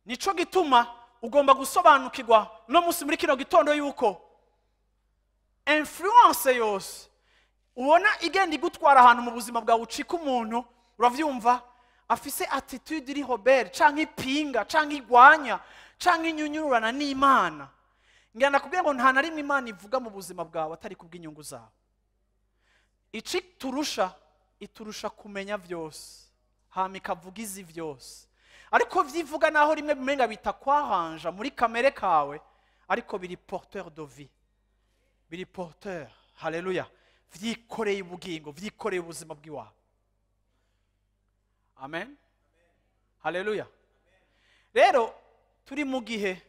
Nico gituma ugomba gusobanukirwa no musi muri kino gitondo yuko influence yose ubona igenda igutwara ahantu mu buzima bwawe ucika umuntu, uravyumva, afise attitude iri rebelle canke ipinga canke igwanya canke inyunyurana n'Imana. Ngira nakubwira ngo nta na rimwe Imana ivuga mu buzima bwawe atari kubw'inyungu zawe. Ici turusha, iturusha kumenya vyose, hama ikavuga izi vyose. Ariko vyivuga naho rimwe bimenga bitakwaranja muri kamere kawe, ariko biri porteur de vie, biri porteur, haleluya, vyikoreye ubugingo, vyikoreye ubuzima bw'iwawe. Amen, haleluya. Rero turi mu gihe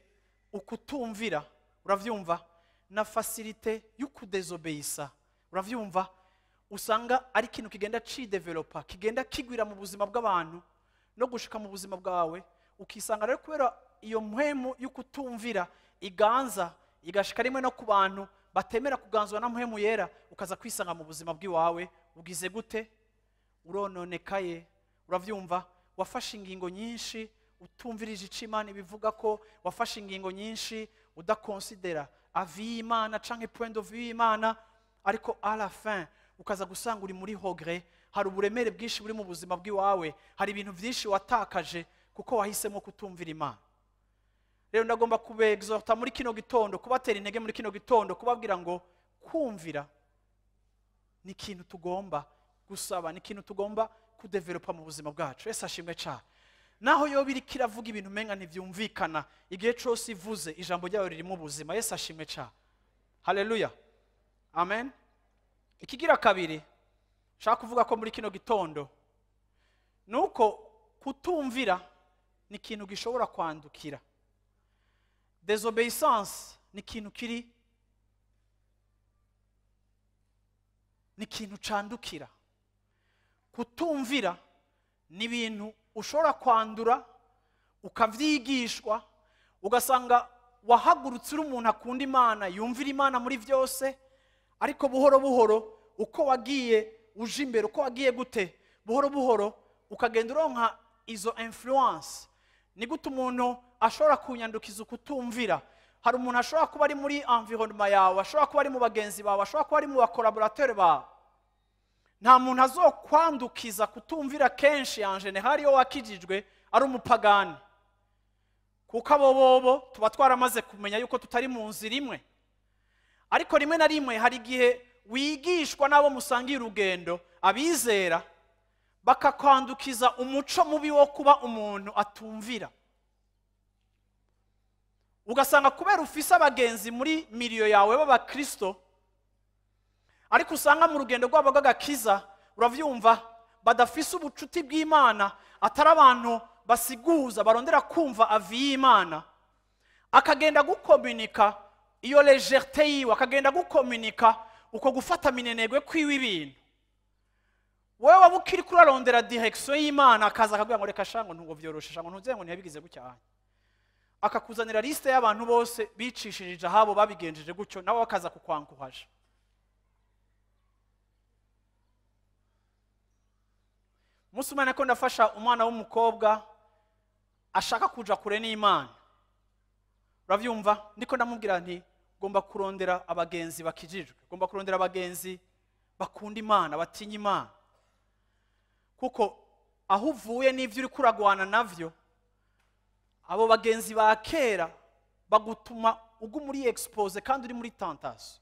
ukutumvira, uravyumva, na facilité y'ukudésobéissa, uravyumva, usanga ari ikintu kigenda cidevelopa, kigenda kigwira mu buzima bw'abantu no gushika mu buzima bwawe, ukisanga rero kubera iyo mpwemu y'ukutumvira iganza igashika rimwe no ku bantu batemera kuganzwa na mpwemu yera, ukaza kwisanga mu buzima bw'iwawe ugize gute? Urononekaye, uravyumva, wafashe ingingo nyinshi utumvirije ico Imana ibivuga, ko wafashe ingingo nyinshi udakonsidera avis y'Imana canke point de vue y'Imana, ariko à la fin ukaza gusanga uri muri regret. Hari uburemere bwinshi buri mu buzima bw'iwawe, hari ibintu byinshi watakaje kuko wahisemo kutumvira Imana. Rero ndagomba kubexhorta muri kino gitondo, kubatera intege muri kino gitondo, kubabwira ngo kumvira ni ikintu tugomba gusaba, ni ikintu tugomba kudevelopa mu buzima bwacu. Yesu ashimwe cyane. Naho yoba iriko iravuga ibintu umenga ntivyumvikana, igihe cose ivuze ijambo ryayo ririmo ubuzima. Yesu ashimwe cyane. Haleluya, amen. Ikigira kabiri nshaka kuvuga ko muri kino gitondo ni uko kutumvira ni ikintu gishobora kwandukira. Désobéissance ni ikintu kiri, ni ikintu candukira. Kutumvira ni ibintu ushobora kwandura, ukavyigishwa, ugasanga wahagurutse uri umuntu akunda Imana, yumvira Imana muri vyose, ariko buhoro buhoro uko wagiye uje imbere, uko wagiye gute, buhoro buhoro ukagenda uronka izo influence. Ni gute umuntu ashobora kunyandukiza ukutumvira? Hari umuntu ashobora kuba ari muri environnement yawe, ashobora kuba ari mu bagenzi bawe, ashobora kuba ari mu ba collaborateurs bawe. Nta muntu azokwandukiza kutumvira kenshi en général iyo wakijijwe ari umupagani, kuko abo bobo tuba twaramaze kumenya yuko tutari mu nzira imwe. Ariko rimwe na rimwe hari igihe wigishwa n'abo musangiye urugendo, abizera, bakakwandukiza umuco mubi wo kuba umuntu atumvira. Ugasanga kubera ufise abagenzi muri milieu yawe b'abakristo, ariko usanga mu rugendo rwabo rw'agakiza, uravyumva, badafise ubucuti bw'Imana, atari abantu basiguza barondera kumva avis y'Imana, akagenda gukomunika iyo légèreté yiwe, akagenda gukomunika uko gufata minenegwe kwiwe ibintu. Wewe waba ukiri kurarondera direction y'Imana, akaza akakubwira ngo reka shango ntungo vyoroshe, shango ntuze ngo ntiyabigize gutya, akakuzanira liste y'abantu bose bicishirije ahabo babigenjeje gutyo, nawe akaza kukwankuhaje. Umunsi umwe nako ndafasha umwana w'umukobwa ashaka kuja kure n'Imana, uravyumva, ndiko ndamubwira nti ugomba kurondera abagenzi bakijijwe, ugomba kurondera abagenzi bakunda Imana, batinya Imana, kuko aho uvuye n'ivyo uriko uragwana navyo, abo bagenzi ba kera bagutuma uguma uri exposé kandi uri muri tentation.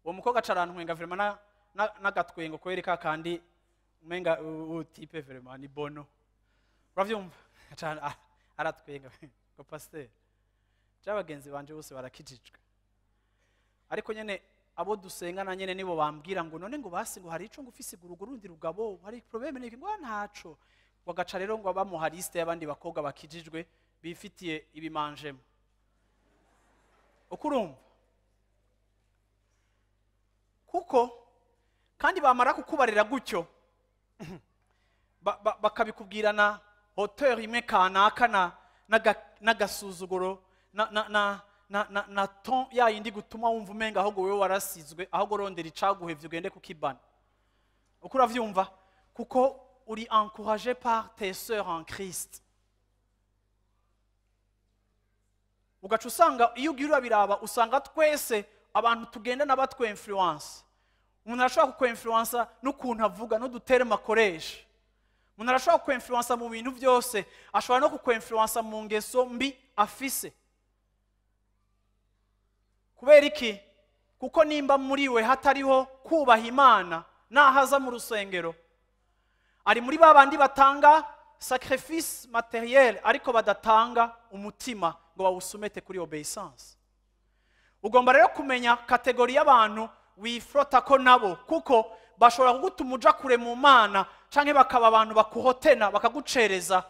Uwo mukobwa acarantwenga vraiment n'agatwengo kwereka kandi umenga uwo type vraiment ni bono, uravyumva, aratwenga ngo pasteur, abagenzi banje bose barakijijwe, ariko nyene abo dusengana nyene nibo bambwira ngo none ngo basi ngo hari ico ngo ufise urugo rundi rugabo, hari problème niki, ngo ntaco. Wagaca rero ngo bamuha liste y'abandi bakobwa bakijijwe bifitiye ibimanjemo. Ukurumva, kuko kandi bamara kukubarira gutyo bakabikubwira na hauteur imwe kanaka n'agasuzuguro na ton ya yindi gutuma wumva umenga ahubwo wewe warasizwe, ahubwo rondera icaguhevye ugende kukibana. Uko uravyumva, kuko uri encouragé par tes sœurs en Christ. Ugaca usanga iyo ugiye urabiraba usanga twese abantu tugendana batwe influence. Umuntu arashobora kukwinfluensa n'ukuntu avuga n'uduterme akoresha. Umuntu arashobora kukwinfluensa mu bintu byose, ashobora no kukwinfluensa mu ngeso mbi afise. Kubera iki? Kuko nimba muri we hatariho kubaha Imana, nahaza mu rusengero ari muri babandi batanga sacrifice matériel ariko badatanga umutima ngo bawusumete kuri obéissance. Ugomba rero kumenya catégorie y'abantu wifrota ko nabo, kuko bashobora kugutuma uja kure mu Mana canke bakaba abantu bakuhotena bakagucereza,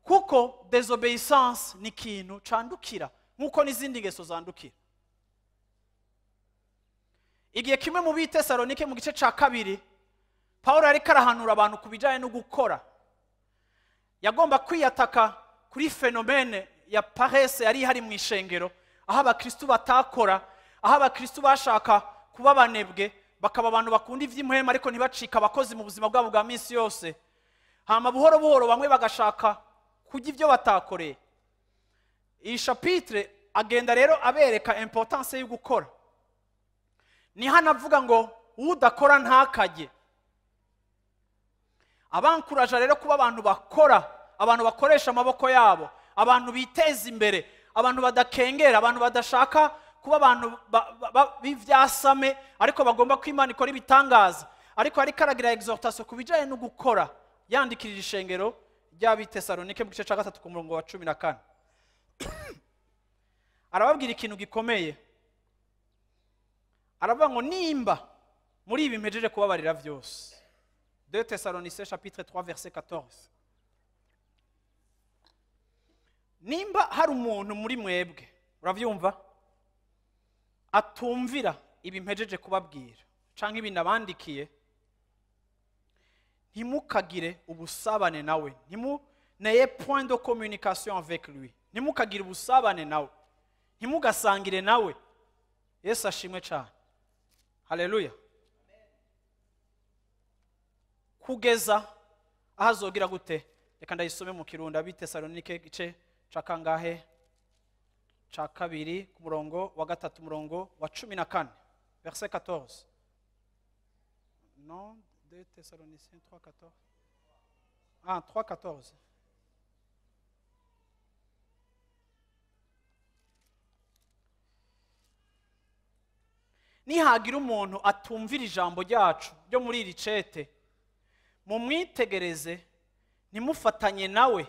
kuko désobéissance ni ikintu candukira nkuko n'izindi ngeso zandukira. Igihe kimwe mu b'Itesalonike mu gice ca 2, Paulo yariko arahanura abantu ku bijanye no gukora. Yagomba kwiyataka kuri phénomène ya paresse yari ihari mu ishengero, aho abakristu batakora, aho abakristu bashaka kuba banebwe, bakaba abantu bakunda ivy'impwemu ariko ntibacika abakozi mu buzima bwabo bwa minsi yose. Hama buhoro buhoro bamwe bagashaka kurya ivyo batakoreye. Iyi chapitre agenda rero abereka importance yo gukora. Ni hano avuga ngo udakora ntakajye. Abankuraje rero kuba abantu bakora, abantu bakoresha amaboko yabo, abantu biteza imbere, abantu badakengera, abantu badashaka kuba abantu b'ivyasame ariko bagomba ko Imana ikora ibitangaza. Ariko ariko aragira exhortation ku bijanye no gukora, yandikirira ishengero ry'Abitesalonike mu gice ca 3 ku murongo wa 14. Arababwira ikintu gikomeye. Aravuga ngo nimba muri ibi mpejeje kubabarira vyose. 2 Thessaloniciens chapitre 3 verset 14. Nimba hari umuntu muri mwebwe, uravyumva, atumvira ibi mpejeje kubabwira canke ibi nabandikiye, ntimukagire ubusabane nawe, n'ayez point de communication avec lui, ntimukagire ubusabane nawe, ntimugasangire nawe. Yesu ashimwe cyane. Haleluya. Kugeza aho azogira gute? Reka ndayisome mu Kirundi. Ab'i Tesalonike igice ca kangahe? Ca kabiri ku murongo wa 3, umurongo wa 14, verset 14. Non, 2 Thessaloniciens 3, 14. Ah, 3, 14. Nihagira umuntu atumvira ijambo ryacu ryo muri iri cete, mumwitegereze, ntimufatanye nawe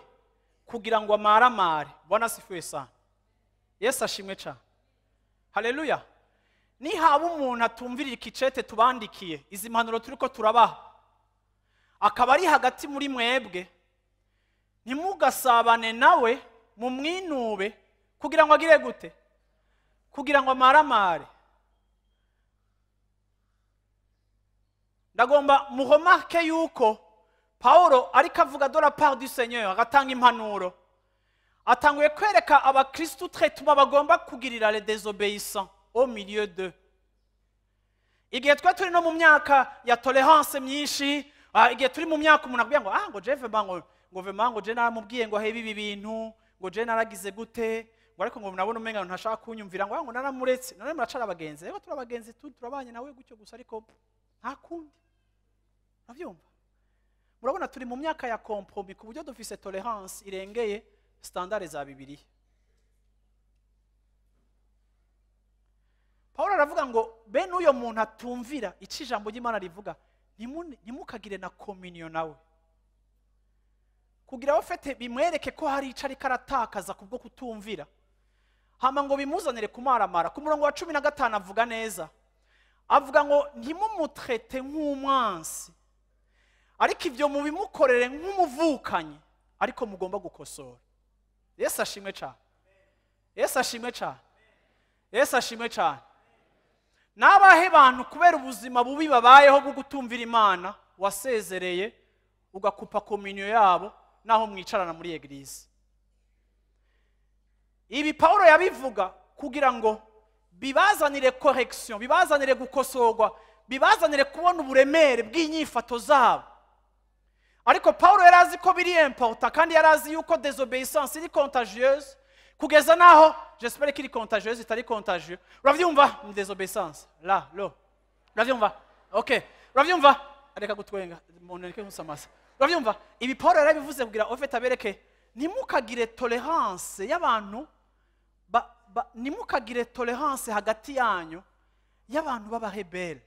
kugira ngo amaramare. Bwana asifiwe sana. Yesu ashimwe cyane. Haleluya. Nihaba umuntu atumvira iki cete tubandikiye, izi mpanuro turiko turabaha, akaba ari hagati muri mwebwe, ntimugasabane nawe, mumwinube kugira ngo agire gute? Kugira ngo amaramare. Ndagomba muremarke yuko Paulo ariko avuga de la part du Seigneur, agatanga impanuro, atanguye kwereka abakristu traitement bagomba kugirira les désobéissants au milieu d'eux. Igihe twe turi no mu myaka ya tolerance myinshi, igihe turi mu myaka umuntu akubwira ngo ah ngo je vraiment ngo vraiment ngo je naramubwiye ngo ahebe ibi bintu, ngo je naragize gute, ngo ariko ngo nabona umenga ntashaka kunyumvira, ngo ngo naramuretse, none muracara abagenzi, rero turabagenzi turabanye nawe gutyo gusa, ariko nta kundi. Uravyumva? Murabona turi mu myaka ya compromis ku buryo dufise tolerance irengeye standard za Bibiliya. Paulo aravuga ngo bene uyo muntu atumvira ico ijambo ry'Imana rivuga, ntimukagire na communion nawe, kugira aho fete bimwereke ko hari ico ariko aratakaza kubwo kutumvira, hama ngo bimuzanire kumaramara. Ku murongo wa 15 avuga neza, avuga ngo ntimumutrete nk'umwansi, ariko ibyo mubimukorere nk'umuvukanyi, ariko mugomba gukosora. Yesu ashimwe cyane. Yesu ashimwe cyane. Yesu ashimwe cyane. N'abahe bantu kubera ubuzima bubi babayeho bwo gutumvira Imana wasezereye ugakupa communion yabo naho mwicarana muri église. Ibi Paulo yabivuga kugira ngo bibazanire correction, bibazanire gukosorwa, bibazanire kubona uburemere bw'inyifato zabo. Ariko Paulo yarazi ko biri important, kandi yarazi yuko désobéissance iri contagieuse, kugeza naho j'espère qu'il est contagieuse, itari contagieux. Uravyumva? Ni désobéissance la lo. Uravyumva? Okay. Uravyumva? Areka gutwenga, umuntu areke nkusamasa. Uravyumva? Ibi Paulo yarabivuze kugira ofete abereke ntimukagire tolerance y'abantu, ntimukagire tolerance hagati yanyu y'abantu b'abarebelle.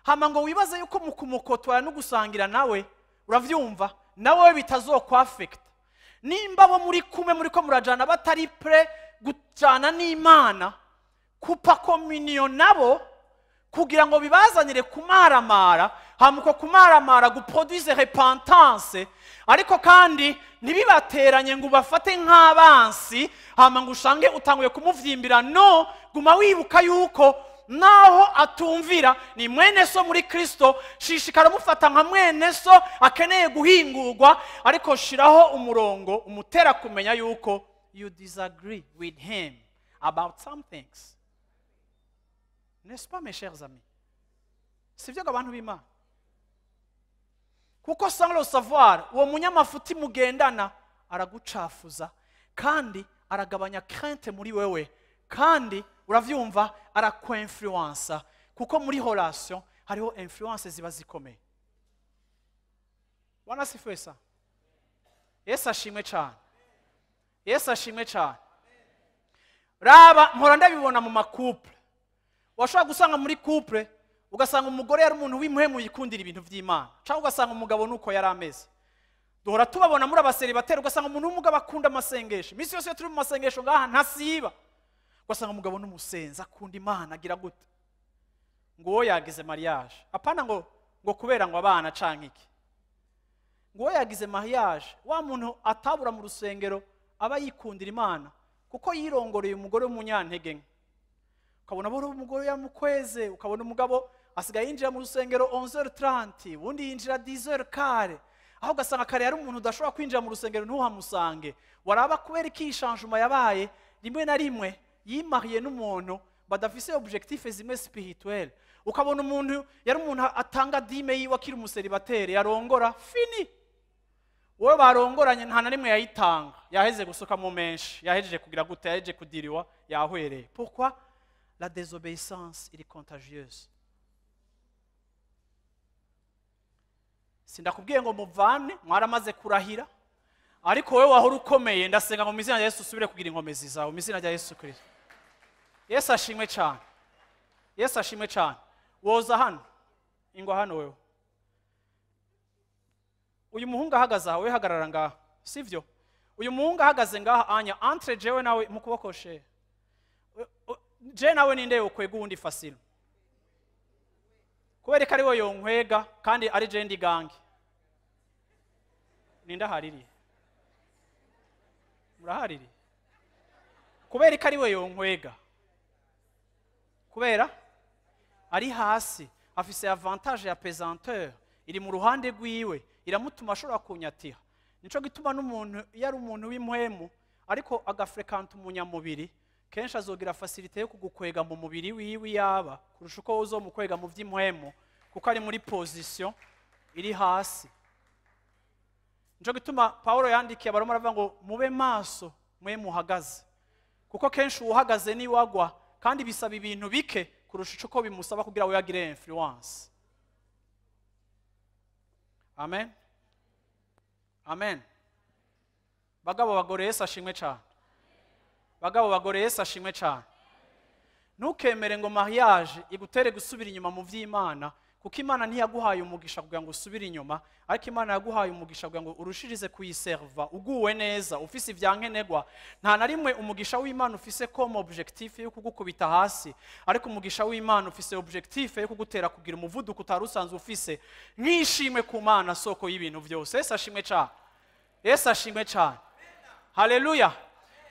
Hama ngo wibaze yuko mu kumukotwara no gusangira nawe, uravyumva, nawe bitazokwafekta. Nimba bo muri kumwe muri ko murajana batari pre gujana n'Imana, kupa communion nabo kugira ngo bibazanire kumaramara, hamuko kumaramara guproduise repentance, ariko kandi ntibibateranye ngo ubafate nk'abansi, hama ngo ushange utanguye kumuvyimbira. No, guma wibuka yuko naho atumvira ni mwene so muri Kristo, shishikara mufata nka mwene so akeneye guhingurwa, ariko shiraho umurongo umutera kumenya yuko you disagree with him about some things. N'est-ce pas, mes chers amis? Sivyo abantu b'Imana? Kuko sans le savoir, uwo munyamafuti mugendana aragucafuza, kandi aragabanya crainte muri wewe, kandi uravyumva arakwinfluensa, kuko muri relation hariho influence ziba zikomeye. Bwana asifiwe sana. Yesu ashimwe cyane. Yesu ashimwe cyane. Raba mpora ndabibona mu makuple. Washobora gusanga muri couple ugasanga umugore yari umuntu w'imuhemu yikundira ibintu vy'Imana, cyangwa ugasanga umugabo nuko yari ameze. Duhora tubabona muri abaseribateri, ugasanga umuntu w'umugabo akunda amasengesho, iminsi yose turi mu masengesho ngaha ntasiba, ugasanga umugabo n'umusenzi akunda Imana agira gute. Ngo uwo yagize mariage, apana ngo kubera ngo abana canke iki, ngo uwo yagize mariage, wa muntu atabura mu rusengero aba yikundira Imana kuko yirongoreye umugore w'umunyantege nke. Ukabona boro umugore yamukweze, ukabona umugabo asigaye yinjira mu rusengero 11h30, ubundi yinjira 10h15, aho ugasanga kare yari umuntu udashobora kwinjira mu rusengero ntuhamusange. Waraba kubera iki changement yabaye, rimwe na rimwe yimariye n'umuntu badafise objectif zimwe spirituel. Ukabona umuntu yari umuntu atanga dîme yiwe akiri umuseribateri, yarongora fini. Wowe barongoranye nta na rimwe yayitanga, yaheze gusukamo menshi, yahejeje kugira gute, yahejeje kudiriwa, yahwereye. Pourquoi? La désobéissance iri contagieuse. Sindakubwiye ngo muvane, mwaramaze kurahira, ariko wowe wahora ukomeye, ndasenga ngo mu izina rya Yesu usubire kugira inkomezi zawe, mu izina rya Yesu Kristo. Yesu ashimwe cyane. Yesu ashimwe cyane. Woza hano, ingwa hano wewe. Uyu muhungu ahagaze aha, wewe hagarara ngaha, sivyo? Uyu muhungu ahagaze ngaha anya entre jewe nawe mu kuboko she. Je nawe ninde yokwega uwundi facile? Kubera ko ari we yonkwega kandi ari je ndi gange. Ninde ahaririye? Murahaririye? Kubera ko ari we yonkwega. Kubera ari hasi, afise avantage ya pesanteur, iri mu ruhande rwiwe, iramutuma ashobora kunyatira. Nico gituma n'umuntu iyo ari umuntu w'impwemu ariko agafrekanta umunyamubiri, kenshi azogira facilité yo kugukwega mu mubiri wiwe yaba kurusha uko uzomukwega mu vy'impwemu, kuko ari muri position iri hasi. Nico gituma Paulo yandikiye Abaroma aravuga ngo mube maso mwe muhagaze, kuko kenshi uwuhagaze ni wagwa, kandi bisaba ibintu bike kurusha uko bimusaba kugira we agire influence. Amen. Amen. Bagabo bagore, Yesu ashimwe cyane. Bagabo bagore, Yesu ashimwe cyane. Ntukemere ngo mariage igutere gusubira inyuma mu vy'Imana, kuko Imana ntiyaguhaye umugisha kugira ngo usubire inyuma, ariko Imana yaguhaye umugisha kugira ngo urushirize kuyiserva uguwe neza, ufise ivyankenerwa. Nta na rimwe umugisha w'Imana ufise comme objectif yo kugukubita hasi, ariko umugisha w'Imana ufise objectif yo kugutera kugira umuvuduko utari usanzwe ufise. Nkishimwe ku Mana soko y'ibintu vyose. Yesu ashimwe cyane. Yesu ashimwe cyane. Haleluya.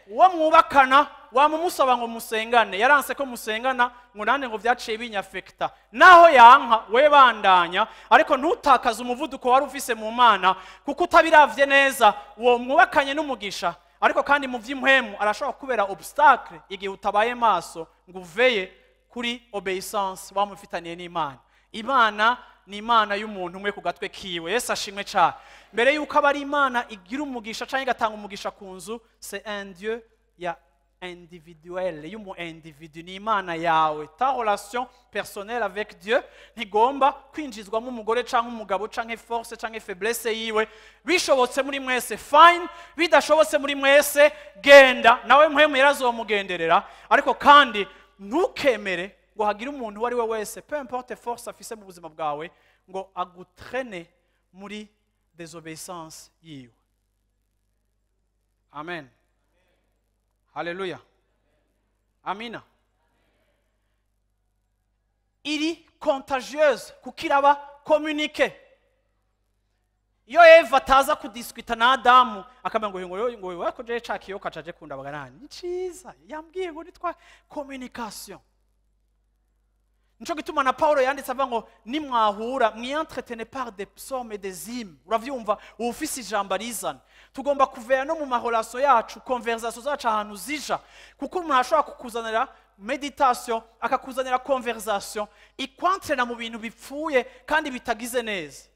Uwo mwubakana wamumusaba ngo musengane, yaranse ko musengana ngo nande ngo vyaciye binyafekta. Naho yanka we bandanya, ariko ntutakaze umuvuduko wari ufise mu Mana, kuko utabiravye neza uwo mwubakanye n'umugisha, ariko kandi mu vy'impwemu arashobora kubera obstacle igihe utabaye maso ngo uveye kuri obéissance wamufitaniye n'Imana. Imana ni Imana y'umuntu umwe ku gatwe kiwe. Yesu ashimwe cyane. Mbere yuko aba ari Imana igira umugisha canke igatanga umugisha ku nzu, c'est un Dieu ya individuel, y'umu individu, ni Imana yawe. Ta relation personnelle avec Dieu ntigomba kwinjizwamo umugore canke umugabo canke force canke faiblesse yiwe. Bishobotse muri mwese fine, bidashobotse muri mwese genda nawe mpwemu yarazomugenderera, ariko kandi ntukemere ngo hagire umuntu uwo ari we wese, peu importe force afise mu buzima bwawe, ngo agutrene muri désobéissance yiwe. Amen. Haleluya. Amina. Iri contagieuse kuko iraba communiqué. Iyo Eva ataza kudiscuta na Adamu akamenya ngo ngo ko je ca kiyoka caje kundabaga nani, ni ciza yambwiye ngo nitwa communication. Nico gituma na Paulo yanditse avuga ngo nimwahura mwientretenez par des psaumes et des hymnes. Uravyumva, ufise ijambo rizana. Tugomba kuvera no mu marelation yacu, conversation zacu ahantu zija, kuko umuntu ashobora kukuzanira meditation, akakuzanira conversation ikwantrena mu bintu bipfuye kandi bitagize neza.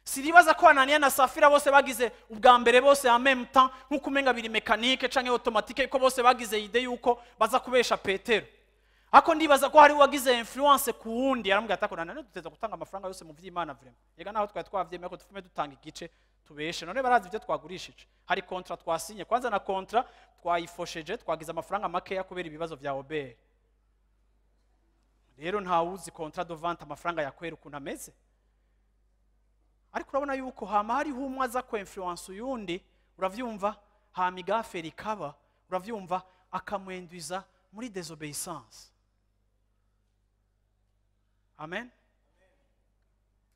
Siribaza ko Anania na Safira bose bagize ubwa mbere bose en même temps, nkuko umenga biri mécanique canke automatique, ko bose bagize idée yuko baza kubesha Petero. Ako ndibaza ko hari wagize influence ku wundi, yaramubwira ati akora nane duteza gutanga amafaranga yose mu vy'Imana vraiment. Yega naho twari twavyemeye ko tufume dutanga igice tubeshe, none barazi ibyo twagurishije. Hari contrat twasinye, kwanza na contrat twayifosheje, twagize amafaranga makeya kubera ibibazo vya Obert. Rero nta wuzi contrat de vente amafaranga yakwera ukuntu ameze. Ariko urabona yuko hama hariho umwe aza ku influence uyundi, uravyumva, hama igafe rikaba, uravyumva, akamwenduza muri désobéissance. Amen.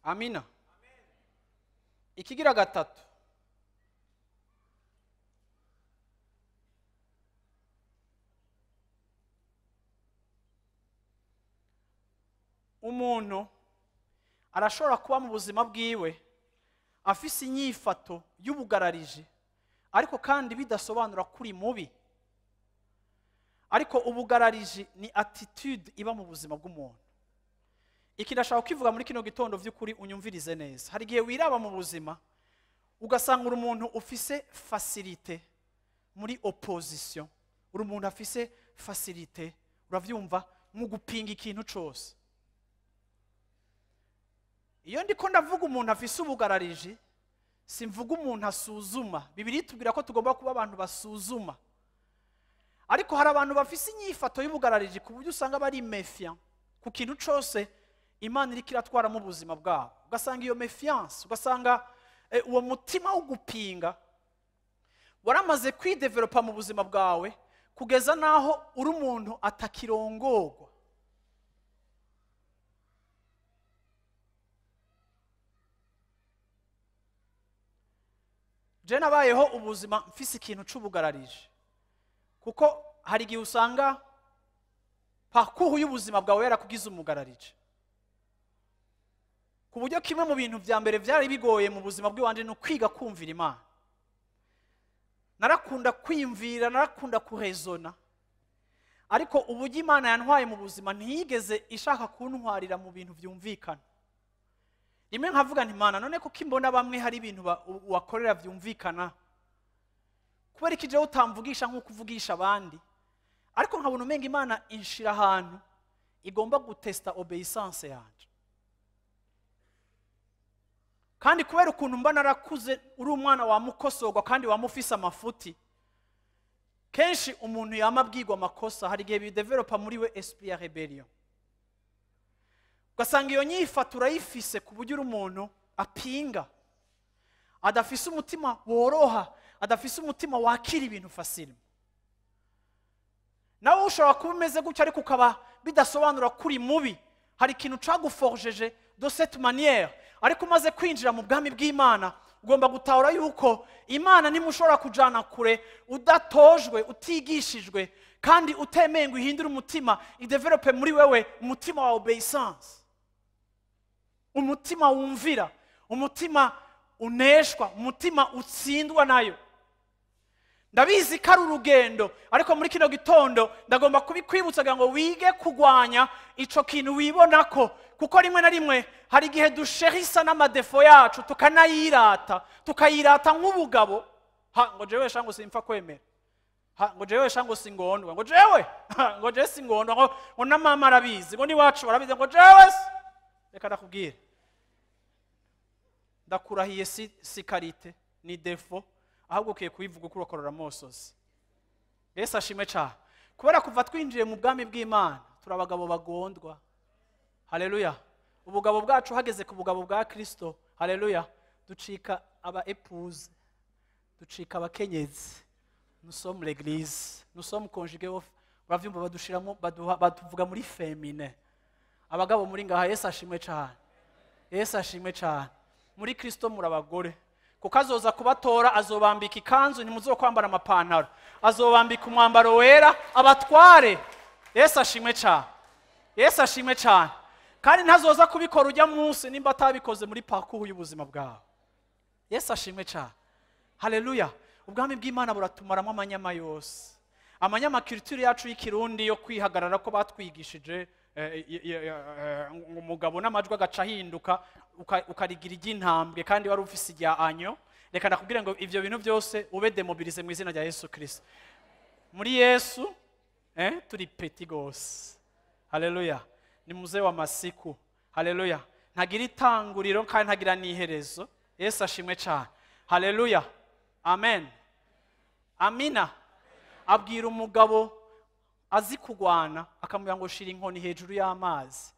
Amina. Ikigira gatatu, umuntu arashobora kuba mu buzima bwiwe afise inyifato y'ubugararije, ariko kandi bidasobanura kuri mubi. Ariko ubugararije ni attitude iba mu buzima bw'umuntu. Iki ndashaka kukivuga muri kino gitondo vy'ukuri unyumvirize neza. Hari igihe wiraba mu buzima ugasanga uri umuntu ufise facilité muri opposition, uri umuntu afise facilité, uravyumva, mu gupinga ikintu cose. Iyo ndiko ndavuga umuntu afise ubugararije, simvuga umuntu asuzuma. Bibiliya itubwira ko tugomba kuba abantu basuzuma. Ariko hari abantu bafise inyifato y'ubugararije ku buryo usanga bari méfiant ku kintu cose Imana iriko iratwara mu buzima bwabo. Ugasanga iyo méfiance, ugasanga uwo mutima wo gupinga waramaze kwidevelopa mu buzima bwawe kugeza naho uri umuntu atakirongorwa. Je nabayeho ubuzima mfise ikintu c'ubugararije, kuko hari igihe usanga parcours y'ubuzima bwawe yarakugize umugararije, ku buryo kimwe mu bintu vya mbere vyari bigoye mu buzima bw'iwanje ni ukwiga kumvira Imana. Narakunda kwiyumvira, narakunda kurezona, ariko uburyo Imana yantwaye mu buzima ntiyigeze ishaka kuntwarira mu bintu vyumvikana. Rimwe nkavuga nti Mana, none kuko imbona bamwe hari ibintu wakorera vyumvikana, kubera iki jewe utamvugisha nk'uko uvugisha abandi? Ariko nkabona umenga Imana inshira ahantu igomba gutesta obéissance yanje. Kandi kubera ukuntu mba narakuze uri umwana wa mukosorwa kandi wamufise amafuti, kenshi umuntu yama abwirwa amakosa, hari igihe bidevelopa muri we esprit ya rebellion. Ugasanga iyo nyifato urayifise ku buryo uri umuntu apinga, adafise umutima woroha, adafise umutima wakira ibintu facile. Nawe ushobora kuba umeze gutya ariko ukaba bidasobanura kuri mubi. Hari ikintu caguforgeje de cette manière, ariko umaze kwinjira mu bwami bw'Imana ugomba gutahura yuko Imana ntimushobora kujana kure udatojwe, utigishijwe, kandi utemeye ngo uhindure umutima, idevelope muri wewe umutima wa obéissance, umutima wumvira, umutima uneshwa, umutima utsindwa nayo. Ndabizi ko ari urugendo, ariko muri kino gitondo ndagomba kubikwibutsa kugira ngo wige kugwanya ico kintu wibonako, kuko rimwe na rimwe hari igihe dusherisa n'amadefo yacu tukanayirata, tukayirata nk'ubugabo. Ha, ngo jewe sha ngo simpfa kwemera, ha, ngo jewe sha ngo singondwa, ngo jewe, ha, ngo jewe singondwa, ngo na mama arabizi, ngo n'iwacu barabizi, ngo jewe se. Reka ndakubwire, ndakurahiye si qualité ni défaut, ahubwo ukiye kubivuga uko urakorora amosozi. Yesu ashimwe cyane. Kubera kuva twinjiye mu bwami bw'Imana turi abagabo bagondwa. Haleluya. Ubugabo bwacu hageze ku bugabo bwa Kristo, haleluya, ducika aba épouse, ducika abakenyezi. Nous sommes l'église, nous sommes conjugués au, uravyumva, badushiramo, baduha, batuvuga muri féminin. Abagabo muri ngaha, Yesu ashimwe cyane. Yesu ashimwe cyane. Muri Kristo muri abagore, kuko azoza kubatora, azobambika ikanzu, ntimuzokwambara amapantaro, azobambika umwambaro wera, abatware. Yesu ashimwe cyane. Yesu ashimwe cyane. Kandi ntazoza kubikora ujya munsi nimba atabikoze muri parcours y'ubuzima bwawe. Yesu ashimwe cyane. Haleluya. Ubwami bw'Imana buratumaramo amanyama yose, amanyama culture yacu y'ikirundi yo kwihagarara ko batwigishije, umugabo n'amajwi agaca ahinduka, ukarigira iry'intambwe kandi wari ufise irya anyo. Reka ndakubwire ngo ivyo bintu byose ube démobilisé mu izina rya Yesu Kristo. Muri Yesu turi petit gose. Haleluya. Ni mzee wa masiku. Haleluya. Ntagira itanguriro kandi ntagira n'iherezo. Yesu ashimwe cyane. Haleluya. Amen. Amina. Abwira umugabo azi kugwana akamubwira ngo shira inkoni hejuru y'amazi.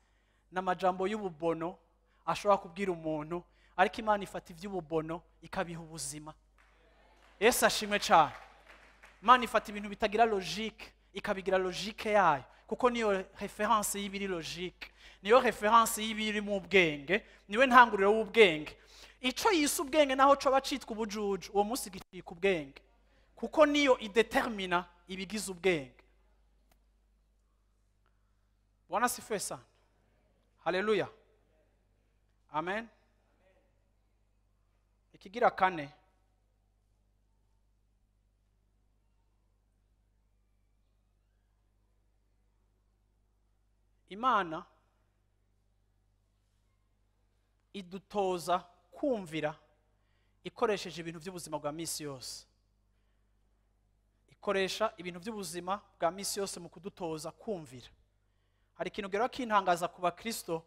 N'amajambo y'ububono ashobora kubwira umuntu, ariko Imana ifata iby'ububono ikabiha ubuzima. Yesu ashimwe cyane. Imana ifata ibintu bitagira logique ikabigira logique yayo. Kuko niyo référence y'ibiri logique, niyo référence y'ibiri mu bwenge, niwe ntanguriro w'ubwenge. Ico yise ubwenge naho coba citwa ubujuju, uwo munsi gicika ubwenge, kuko niyo idetermina ibigize ubwenge. Bwana asifiwe sana. Haleluya, amen. Ikigira kane, Imana idutoza kumvira ikoresheje ibintu by'ubuzima bwa misi yose. Ikoresha ibintu by'ubuzima bwa misi yose mu kudutoza kumvira. Hari ikintu gero kintangaza ku bakristo,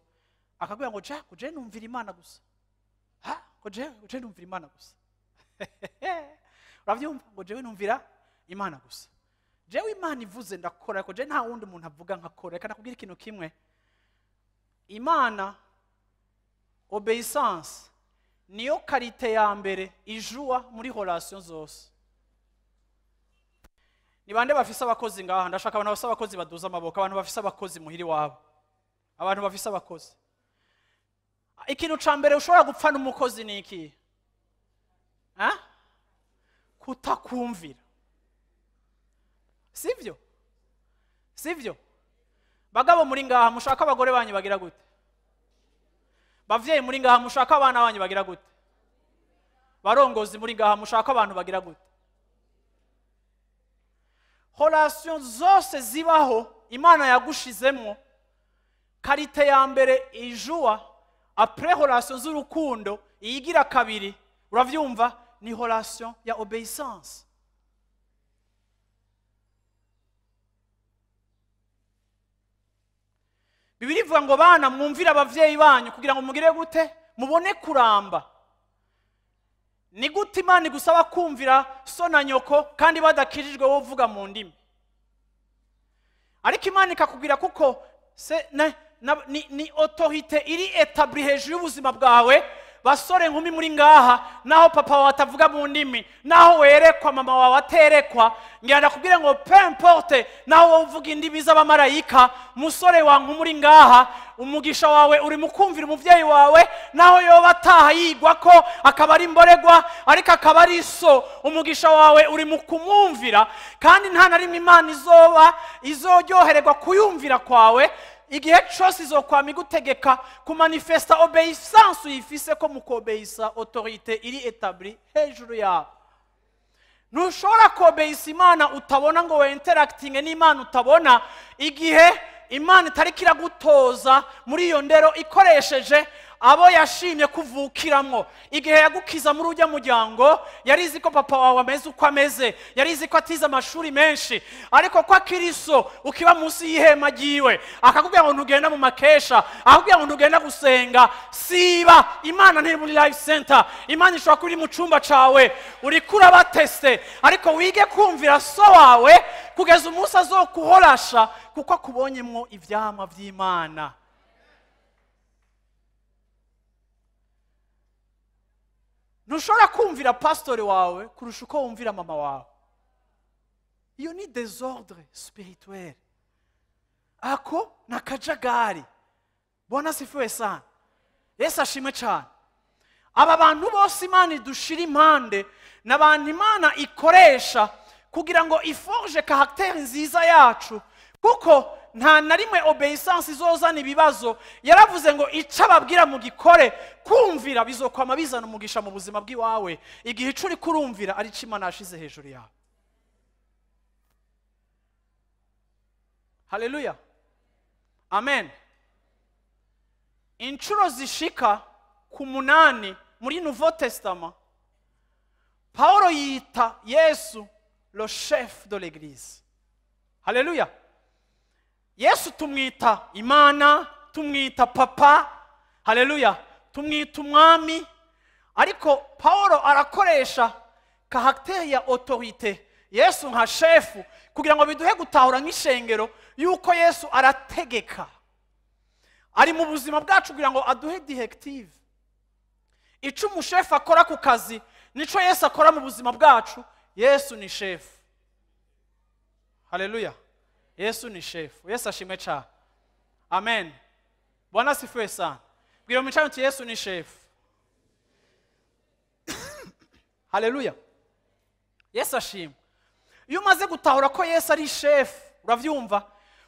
akakubwira ngo ja je numvira Imana gusa. Ha, ngo je numvira Imana gusa. Uravyumva? Ngo jewe numvira Imana gusa. Jewe Imana ivuze ndakora, ariko je nta wundi muntu avuga nkakora. Reka nakubwira ikintu kimwe. Imana, obéissance niyo qualité ya mbere ijua muri relation zose. Ni bande bafise abakozi ngaha? Ndashaka abantu bafise abakozi baduza amaboko. Abantu bafise abakozi muhiri wabo, abantu bafise abakozi. Ikintu ca mbere ushobora gupfa n'umukozi ni iki? Ha? Kutakumvira. Sivyo? Sivyo? Bagabo muri ngaha, mushaka abagore banyu bagira gute? Bavyeyi muri ngaha, mushaka abana banyu bagira gute? Barongozi muri ngaha, mushaka abantu bagira gute? Relation zose zibaho Imana yagushizemwo, qualité ya mbere ijua après relation z'urukundo, iyigira kabiri, uravyumva, ni relation ya obéissance. Bibiri ivuga ngo bana mwumvire abavyeyi banyu kugira ngo mugire gute? Mubone kuramba. Ni gute Imana igusaba kumvira so na nyoko kandi badakijijwe wowe uvuga mu ndimi? Ariko Imana ikakubwira kuko se ne, na, ni autorité iri établie hejuru y'ubuzima bwawe. Basore nkumi muri ngaha, naho papa wawe atavuga mu ndimi, naho werekwa mama wawe aterekwa, ngira ndakubwire ngo peu importe naho wowe uvuga indimi z'abamarayika, musore wa nkumi muri ngaha, umugisha wawe uri mu kumvira umuvyeyi wawe, naho yoba ataha yigwa ko akaba ari imboregwa ariko akaba ari so, umugisha wawe uri mu kumwumvira. Kandi nta na rimwe Imana izoba izoryohererwa kuyumvira kwawe. Igihe cyose izokwama igutegeka kumanifesta obéissance uyifise ko mu kobeisa autorité iri établie hejuru yawe. Ntushobora kobeisa Imana utabona ngo we interacting n'Imana utabona, igihe Imana itariko iragutoza muri iyo ndero ikoresheje abo yashimye kuvukiramwo. Igihe yagukiza muri ujya muryango, yarizi ko papa wawe ameze uko ameze, yarizi ko atize amashuri menshi, ariko kwa Kristo ukiba munsi y'ihema ryiwe, akakubwira ngo ntugenda mu makesha, akakubwira ngo ntugenda gusenga. Siba Imana ntiri muri life center, Imana ishobora kuba iri mu cumba cawe, uriko urabateste, ariko wige kumvira so wawe kugeza umunsi azokuhorasha, kuko akubonyemwo ivyamwa vy'Imana. Ntushobora kumvira pastori wawe kurusha uko wumvira mama wawe. Iyo ni désordre spirituel. Ako ni akajagari. Bwana asifiwe sana. Yesu ashimwe cyane. Aba bantu bose Imana idushira impande, ni abantu Imana ikoresha kugira ngo iforge caractère nziza yacu, kuko nta na rimwe obéissance izozana ibibazo. Yaravuze ngo ico ababwira mu gikore, kumvira bizokwama bizana umugisha mu buzima bw'iwawe. Igihe ico uriko urumvira ari ico Imana yashize hejuru yawe. Haleluya, amen. Inshuro zishika ku 8 muri Nouveau Testament, Paulo yita Yesu le chef de l'église. Haleluya. Yesu tumwita Imana, tumwita papa, haleluya, tumwita umwami. Ariko Paulo arakoresha caractère ya autorité Yesu nka chefu kugira ngo biduhe gutahura nk'ishengero yuko Yesu arategeka, ari mu buzima bwacu kugira ngo aduhe directive. Ico umushefu akora ku kazi nico Yesu akora mu buzima bwacu. Yesu ni chef. Haleluya. Yesu ni shefu. Yesu ashimwe cyane. Amen. Bwana asifiwe sana. Bwira mwicaranye uti Yesu ni shefu. Haleluya. Yesu ashimwe. Iyo umaze gutahura ko Yesu ari shefu, uravyumva,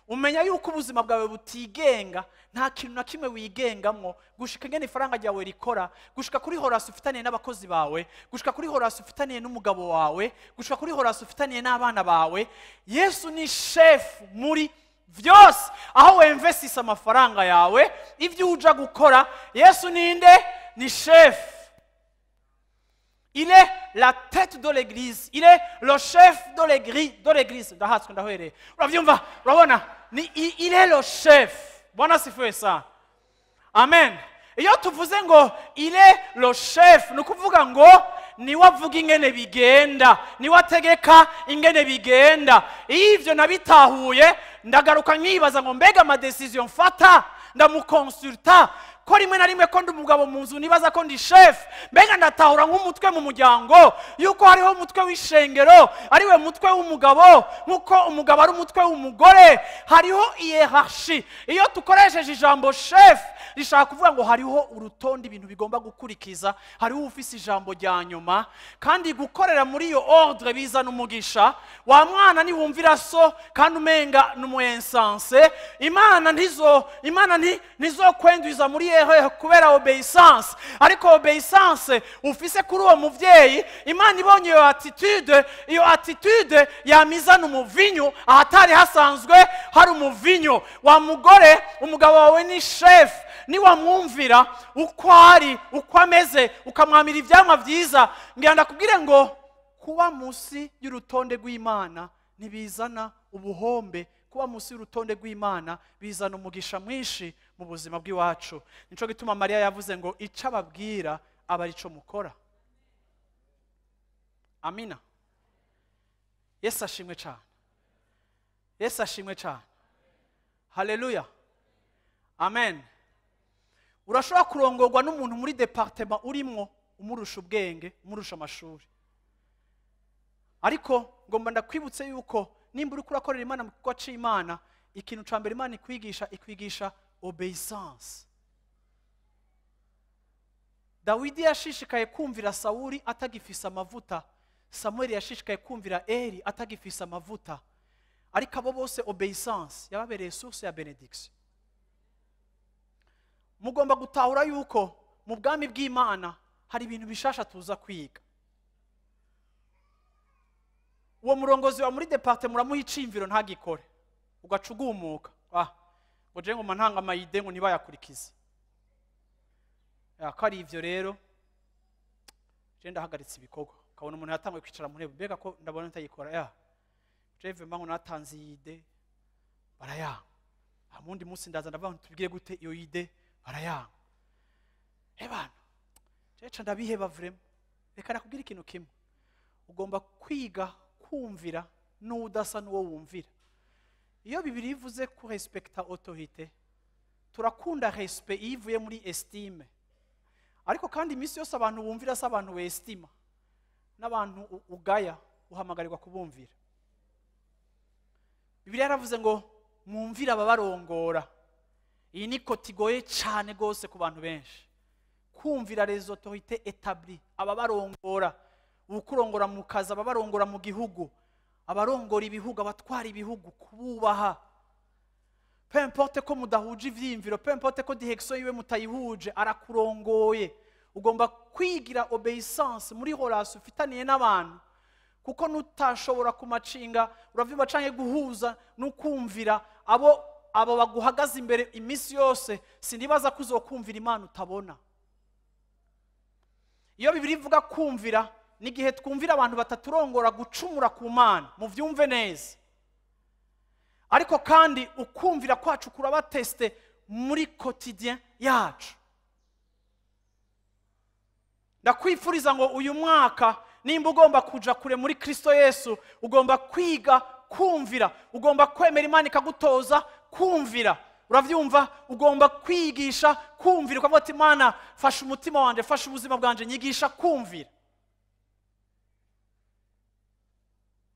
umenya yuko ubuzima bwawe butigenga, nta kintu na kimwe wigengamwo, gushika ingene ifaranga ryawe rikora, gushika kuri horasi ufitaniye n'abakozi bawe, gushika kuri horasi ufitaniye n'umugabo wawe, gushika kuri horasi ufitaniye n'abana bawe. Yesu ni shefu muri vyose. Aho wemvesisa amafaranga yawe, ivyo uja gukora, Yesu ninde? Ni shefu. Il est la tête de l'église. Il est le chef de l'église. De l'église. Ndahatswe ndahwereye. Uravyumva? Urabona? Ni il est le chef. Bwana asifiwe sana. Amen. Iyo tuvuze ngo il est le chef, ni ukuvuga ngo niwe avuga ingene bigenda, niwe ategeka ingene bigenda. Iyo ivyo nabitahuye, ndagaruka nkibaza ngo mbega ama decision mfata, ndamukonsulta ko rimwe na rimwe ko ndi umugabo mu nzu nibaza ko ndi chef, mbega ndatahura nk'umutwe mu muryango yuko hariho umutwe w'ishengero ariwe mutwe w'umugabo, nk'uko umugabo ari umutwe w'umugore. Hariho hierarchie. Iyo tukoresheje ijambo chef rishaka kuvuga ngo hariho urutonde ibintu bigomba gukurikiza, hariho ufise ijambo rya nyuma, kandi gukorera muri iyo ordre bizana umugisha. Wa mwana niwumvira so kandi umenga n'umuensanse, Imana ntizo, Imana ntizokwenduza muri erreur kubera obéissance. Ariko obéissance ufise kuri uwo muvyeyi, Imana ibonye iyo attitude, iyo attitude yamizana umuvinyu ahatari hasanzwe hari umuvinyu. Wa mugore, umugabo wawe ni chef, niwamwumvira uko ari, uko ameze, ukamwamira ivyamwa vyiza. Ngira ndakubwire ngo kuba musi y'urutonde rw'Imana ntibizana ubuhombe, kuba musi y'urutonde rw'Imana bizana umugisha mwinshi mu buzima bw'iwacu. Nico gituma Mariya yavuze ngo ico ababwira aba arico mukora. Amina. Yesu ashimwe cyane. Yesu ashimwe cyane. Haleluya. Amen. Urashobora kurongorwa n'umuntu muri departement urimwo umurusha ubwenge, umurusha amashuri. Ariko ngomba ndakwibutse yuko nimba uriko urakorera Imana mu gikorwa c'Imana, ikintu ca mbere Imana ikwigisha, ikwigisha obéissance. Dawidi yashishikaye kumvira Sawuli atagifise amavuta, Samuel yashishikaye kumvira Eli atagifise amavuta. Ariko abo bose obéissance yababereye source ya bénédiction. Mugomba gutahura yuko mu bwami bw'Imana hari ibintu bishasha tuza kwiga. Uwo murongozi wa muri departement muramuha iciyumviro ntagikore, ugaca ugumuka. Ngo je ngoma ntanga ama idées ngo ntibayakurikize. Ko ari ivyo rero, je ndahagaritse ibikorwa. Ukabona umuntu yatanguye kwicara mu ntebe, mbega ko ndabona ntayikora. Je vraiment ngo natanze iyi idée, barayanga. Mundi munsi ndaza ndavuga ngo tubigire gute iyo idée, barayanga. Bana, je ca ndabiheba vraiment. Reka nakubwire ikintu kimwe. Ugomba kwiga kumvira n'udasa n'uwo wumvira. Iyo Bibiliya ivuze ku respecta autorité, turakunda respect iyo ivuye muri estime. Ariko kandi iminsi yose abantu bumvira si abantu westima, n'abantu ugaya uhamagarirwa kubumvira. Bibiliya yaravuze ngo mwumvire ababarongora. Iyi ni koti igoye cyane rwose ku bantu benshi. Kumvira les autorités établies, ababarongora, ukurongora mu kazi, ababarongora mu gihugu, abarongora ibihugu, abatwara ibihugu, kububaha. Peu importe ko mudahuje ivyiyumviro, peu importe ko direction yiwe mutayihuje, arakurongoye. Ugomba kwigira obéissance muri relation ufitaniye n'abantu, kuko nutashobora kumacinga, uravyumva, canke guhuza n'ukumvira abo baguhagaze imbere iminsi yose, sinibaza ko uzokumvira Imana utabona. Iyo Bibiliya ivuga kumvira, n'igihe twumvira abantu bataturongora gucumura ku Mana, muvyumve neza. Ariko kandi ukumvira kwacu kuraba testé muri quotidien yacu. Ndakwifuriza ngo uyu mwaka nimba ugomba kuja kure muri Kristo Yesu, ugomba kwiga kumvira, ugomba kwemera Imana ikagutoza kumvira. Uravyumva? Ugomba kwigisha kumvira, ukavuga ati Imana fasha umutima wanje, fasha ubuzima bwanje, nyigisha kumvira.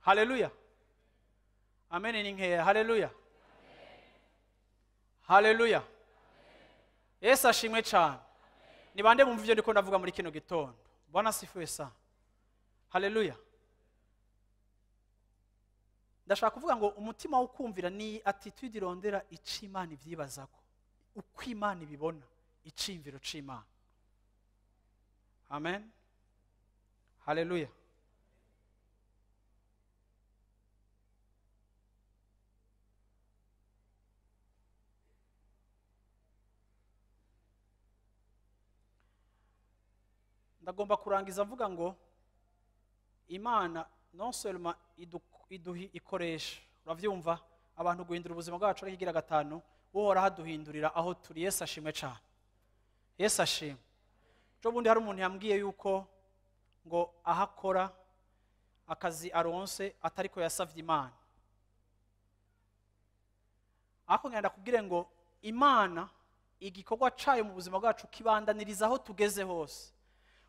Haleluya. Amen ni nkeya. Haleluya, haleluya. Yesu ashimwe cyane. Ni bande bumva ibyo ndiko ndavuga muri kino gitondo? Bwana asifiwe sana. Haleluya. Ndashaka kuvuga ngo umutima wo kumvira ni attitude irondera ico Imana ivyibazako, uko Imana ibibona, iciyumviro c'Imana. Amen. Haleluya. Ndagomba kurangiza mvuga ngo Imana non seulement ikoresha, uravyumva, abantu guhindura ubuzima bwacu, ariko igira gatanu Uhoraho aduhindurira aho turi. Yesu ashimwe cyane. Yesu ashimwe. Ejo bundi hari umuntu yambwiye yuko ngo ahakora akazi aronse atariko yasavye Imana. Ariko ngenda kubwire ngo Imana igikorwa cayo mu buzima bwacu kibandaniriza aho tugeze hose.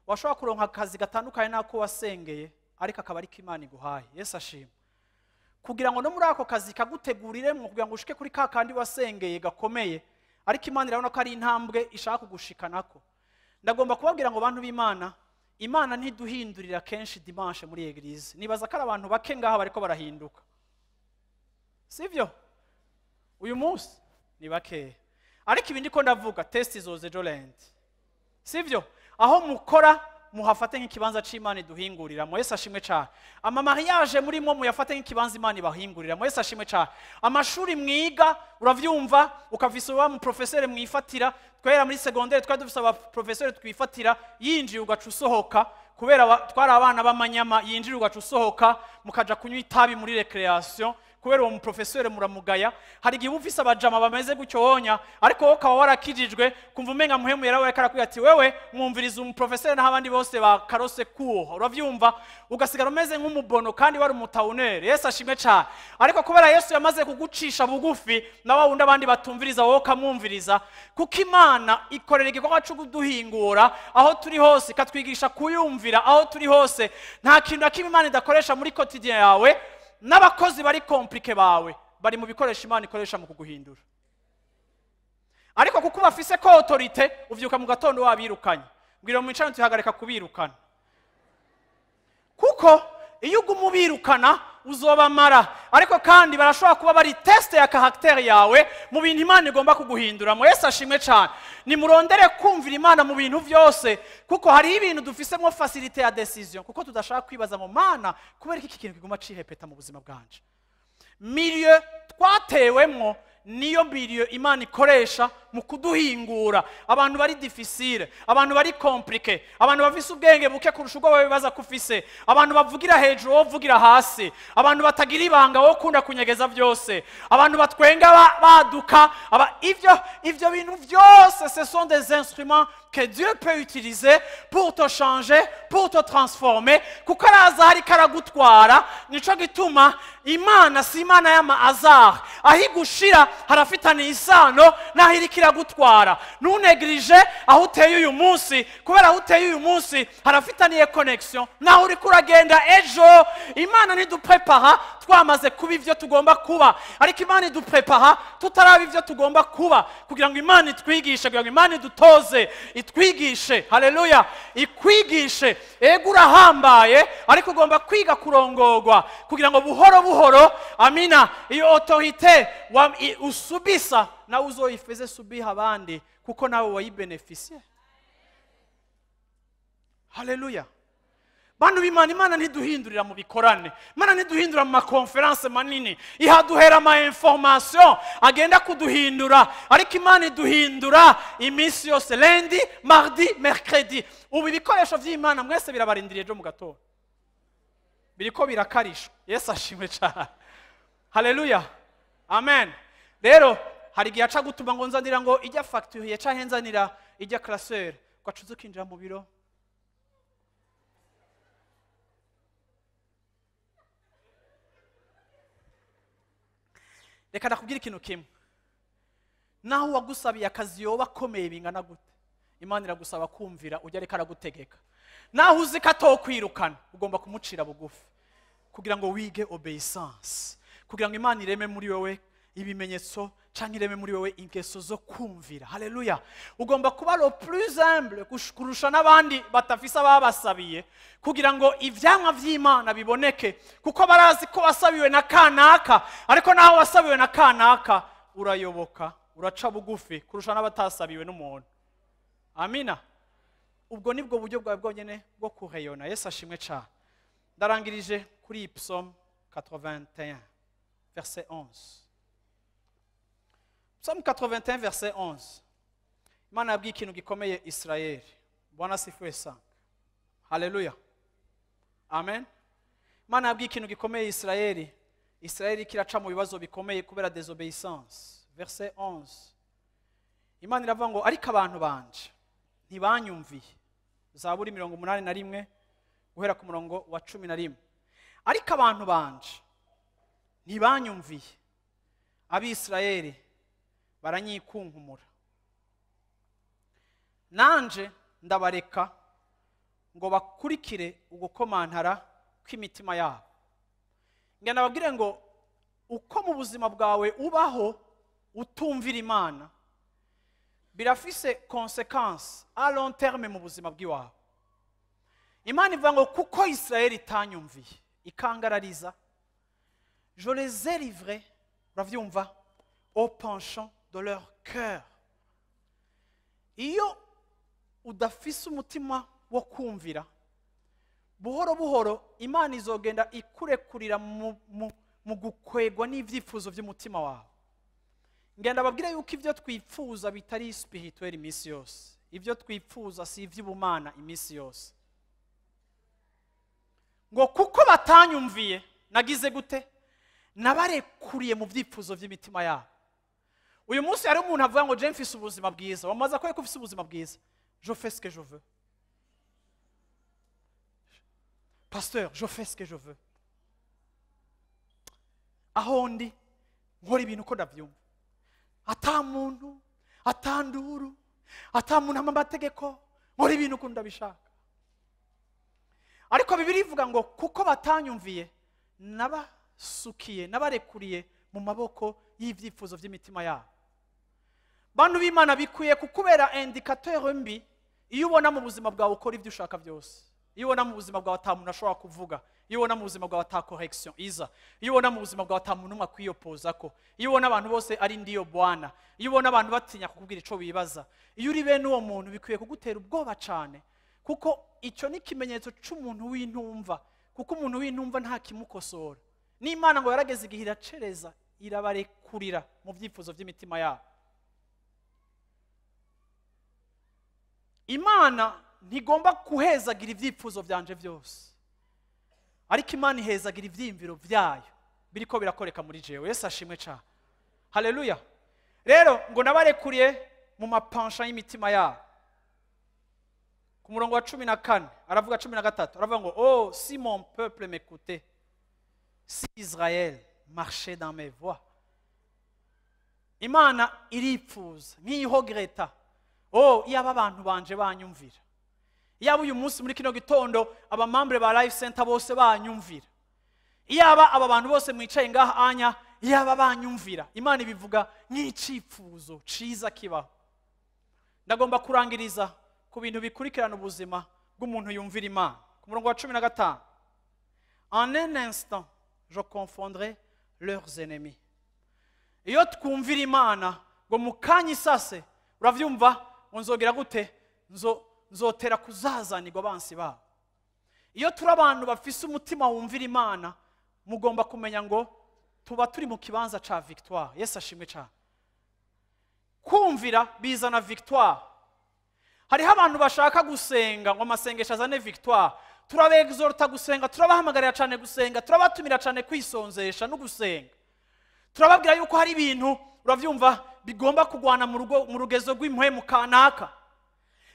Washobora kuronka akazi gatandukanye n'ako wasengeye, ariko akaba ariko Imana iguhaye. Yesu ashimwe. Kugira ngo no muri ako kazi kaguteguriremwo kugira ngo ushike kuri ka kandi wasengeye gakomeye, ariko Imana irabona ko ari intambwe ishaka kugushikanako. Ndagomba kubabwira ngo bantu b'Imana, Imana ntiduhindurira kenshi dimanche muri église. Nibaza ko ari abantu bake ngaha bariko barahinduka, sivyo? Uyu munsi ni bake, ariko ibindi ko ndavuga test izoze ejo lundi, sivyo? Aho mukora muhafate nk'ikibanza c'Imana iduhingurira. Yesu ashimwe cyane. Ama mariage murimo muyafate nk'ikibanza Imana ibahingurira. Yesu ashimwe cyane. Amashuri mwiga, uravyumva, ukavisa wa mu professeur mwifatira. Twera muri secondaire twari dufise aba professeur twifatira, yinjiye ugaca usohoka, kubera twari abana b'amanyama, yinjiye ugaca usohoka mukaja kunywa itabi muri recreation, kubera uwo mu professeur muramugaya. Hari igihe ufise abajama bameze gutyo wonya, ariko wowe ukaba warakijijwe, kumva umenga muhemu yarawe karakwiye ati wewe mwumviriza umu professeur naho abandi bose bakarose kuho, uravyumva, ugasigara umeze nk'umubono kandi wari umutaunere. Yesu ashimwe cyane. Ariko kubera Yesu yamaze kugucisha bugufi, na wa wundi abandi batumviriza wowe ukamwumviriza, kuko Imana ikorera igikorwa cyo kuduhingura aho turi hose, ikatwigisha kuyumvira aho turi hose. Nta kintu na kimwe Imana idakoresha muri quotidien yawe. N'abakozi bari compliqué bawe bari mu bikoresho Imana ikoresha mu kuguhindura. Ariko kuko bafise ko autorité, uvyuka mu gatondo wabirukanye. Mbwira mu micano tuhagarika kubirukana, kuko iyo uguma ubirukana uzobamara. Ariko kandi barashobora kuba bari test ya caractère yawe mu bintu Imana igomba kuguhindura. Yesu ashimwe cyane. Nimurondere kumvira Imana mu bintu vyose, kuko hari ibintu dufisemo facilité ya décision, kuko tudashaka kwibaza ngo Mana kubera iki kintu kiguma cihepeta mu buzima bwanje. Milieu twatewemwo niyo milieu Imana ikoresha mu kuduhingura. Abantu bari difficile, abantu bari compliqué, abantu bafise ubwenge buke kurusha ubwo babibaza kufise, abantu bavugira hejuru wowe uvugira hasi, abantu batagira ibanga wowe ukunda kunyegeza byose, abantu batwenga baduka, ivyo bintu byose ce sont des instruments que Dieu peut utiliser pour te changer, pour te transformer, kuko araza hari karagutwara. Nico gituma Imana si Imana y'ama hasard, aho igushira harafitaniye isano naho iriko iragutwara. Ntunegirije aho uteye uyu munsi, kubera aho uteye uyu munsi harafitaniye connection naho uriko uragenda ejo. Imana ntiduprepara twamaze kuba ivyo tugomba kuba, ariko Imana iduprepara tutaraba ivyo tugomba kuba, kugira ngo Imana itwigishe, kugira ngo Imana idutoze, itwigishe. Haleluya, ikwigishe. Ego urahambaye, ariko ugomba kwiga kurongorwa, kugira ngo buhoro buhoro, amina, iyo autorité usubisa nawe uzoyifeze subiha abandi, kuko nawe wayibeneficie. Haleluya. Bantu b'Imana, Imana ntiduhindurira mu bikorane, Imana ntiduhindura mu makonferanse manini, ihaduhera ama information agenda kuduhindura, ariko Imana iduhindura iminsi yose, lundi, mardi, mercredi. Ubu ibikoresho vy'Imana mwese birabarindiriye ejo mu gatondo, biriko birakarishwa. Yesu ashimwe cyane. Haleluya, amen. Rero hari igihe aca gutuma ngo nzanira ngo ijya facture ya canke nzanira ijya classeur, ugaca uza ukinjira mu biro. Reka ndakubwira ikintu kimwe, naho uwagusabiye akazi yoba akomeye bingana gute, Imana iragusaba kumvira ujya ariko aragutegeka. Naho uzi ko atokwirukana, ugomba kumucira bugufi kugira ngo wige obéissance, Kugira ngo Imana ireme muri wowe ibimenyetso cyangwa ireme muri wowe ingeso zo kumvira. Haleluya! Ugomba kuba le plus humble kurusha n'abandi batafise ababasabiye, kugira ngo ivyamwa vy'Imana biboneke, kuko barazi ko wasabiwe na kanaka. Ariko naho wasabiwe na kanaka, urayoboka, uraca bugufi kurusha n'abatasabiwe n'umuntu. Amina. Ubwo nibwo buryo bwawe bwonyene bwo kureyona. Yesu ashimwe cyane. Ndarangirije kuri iyi Psaume 81 verset 11. Psaume 81 verset 11. Imana yabwiye ikintu gikomeye Israeli. Bwana asifiwe sana. Haleluya, amen. Imana yabwiye ikintu gikomeye Israeli. Israeli kiraca mu bibazo bikomeye kubera désobéissance. Verset 11, Imana iravuga ngo: "Ariko abantu banje ntibanyumviye." Zaburi 81, guhera ku murongo wa 11. "Ariko abantu banje ntibanyumviye, Abisirayeli baranyikunkumura. Nanje ndabareka ngo bakurikire ugukomantara kw'imitima yabo." Ngenda babwire ngo uko mu buzima bwawe ubaho utumvira Imana, birafise conséquence à long terme mu buzima bw'iwawe. Imana ivuga ngo: "Kuko Israeli itanyumviye, ikangarariza, je les ai livrés", uravyumva, "au penchant de leur cœur." Iyo udafise umutima wo kumvira, buhoro buhoro Imana izogenda ikurekurira mu gukwegwa n'ibyifuzo by'umutima wawe. Ngenda babwire yuko ibyo twifuza bitari spirituel iminsi yose. Ibyo twifuza si iby'ubumana iminsi yose. Ngo: "Kuko batanyumviye, nagize gute? Nabarekuriye mu byifuzo by'imitima yabo." Uyu munsi hari umuntu avuga ngo: "Je mfise ubuzima bwiza." Wamaze ko ufise ubuzima bwiza? "Je fais ce que je veux, pasteur, je fais ce que je veux. Aho ndi nkora ibintu uko ndabyumva, ata muntu, ata nduru, ata muntu ampa amategeko, nkora ibintu uko ndabishaka." Ariko Bibiliya ivuga ngo: "Kuko batanyumviye, nabasukiye, nabarekuriye mu maboko y'ibyifuzo by'imitima yabo." Bantu b'Imana, bikwiye kukubera indicateur mbi iyo ubona mu buzima bwawe ukora ibyo ushaka byose, iyo ubona mu buzima bwawe ata muntu ashobora kuvuga, iyo ubona mu buzima bwawe ata correction iza, iyo ubona mu buzima bwawe ata muntu umwe akwiyopoza ko, iyo ubona abantu bose ari ndiyo bwana, iyo ubona abantu batinya kukubwira ico bibaza. Iyo uri bene uwo muntu, bikwiye kugutera ubwoba cyane, kuko icyo ni ikimenyetso c'umuntu w'intumva, kuko umuntu w'intumva nta kimukosora. N'Imana ngo yarageze igihe iracereza, irabarekurira mu byifuzo by'imitima yabo. Imana ntigomba kuhezagira ibyifuzo byanje byose, ariko Imana ihezagira ibyiyumviro byayo biriko birakoreka muri jewe. Yesu ashimwe cyane. Haleluya. Rero ngo: "Nabarekuriye mu ma penchants y'imitima yabo." Ku murongo wa 14 aravuga, 13 aravuga ngo: "Oh, si mon peuple m'écoutait, si Israël marchait dans mes voies." Imana iripfuza nk'iyihogereta: "Oh, iyaba abantu banje banyumvira, iyaba uyu munsi muri kino gitondo aba membres ba Life Center bose banyumvira, iyaba aba bantu bose mwicaye ngaha anya, iyaba banyumvira." Imana ibivuga nk'icyifuzo ciza kibaho. Ndagomba kurangiriza ku bintu bikurikirana ubuzima bw'umuntu yumvira Imana. Ku murongo wa 15: "En un instant je confondrai leurs ennemis." Iyo twumvira Imana, ngo mu kanya isase, uravyumva, ngo nzogera gute? Nzotera kuzazanirwa abansi babo. Iyo turi abantu bafise umutima wumvira Imana, mugomba kumenya ngo tuba turi mu kibanza ca victoire. Yesu ashimwe cyane. Kumvira bizana victoire. Hariho abantu bashaka gusenga ngo amasengesho azane victoire. Turabexhorta gusenga, turabahamagarira cyane gusenga, turabatumira cyane kwisonzesha no gusenga. Turababwira yuko hari ibintu, urabyumva, bigomba kugwana mu rugo, mu rugezo rw'impwemu kanaka.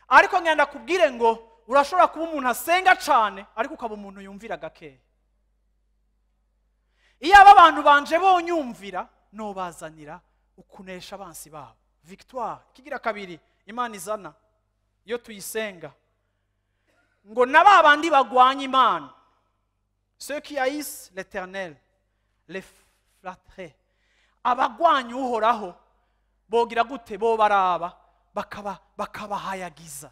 Ariko ngenda kubwire ngo urashobora kuba umuntu asenga cyane, ariko ukaba umuntu yumvira gakeya. "Iyo aba bantu banje bonyumvira, nobazanira ukunesha abansi babo", victoire. Kigira kabiri Imana izana iyo tuyisenga, ngo na ba bandi bagwanya Imana, "Ceux qui haïssent l'Éternel les flatterait. Abagwanya Uhoraho bogira gute? Bo baraba bakabahayagiza,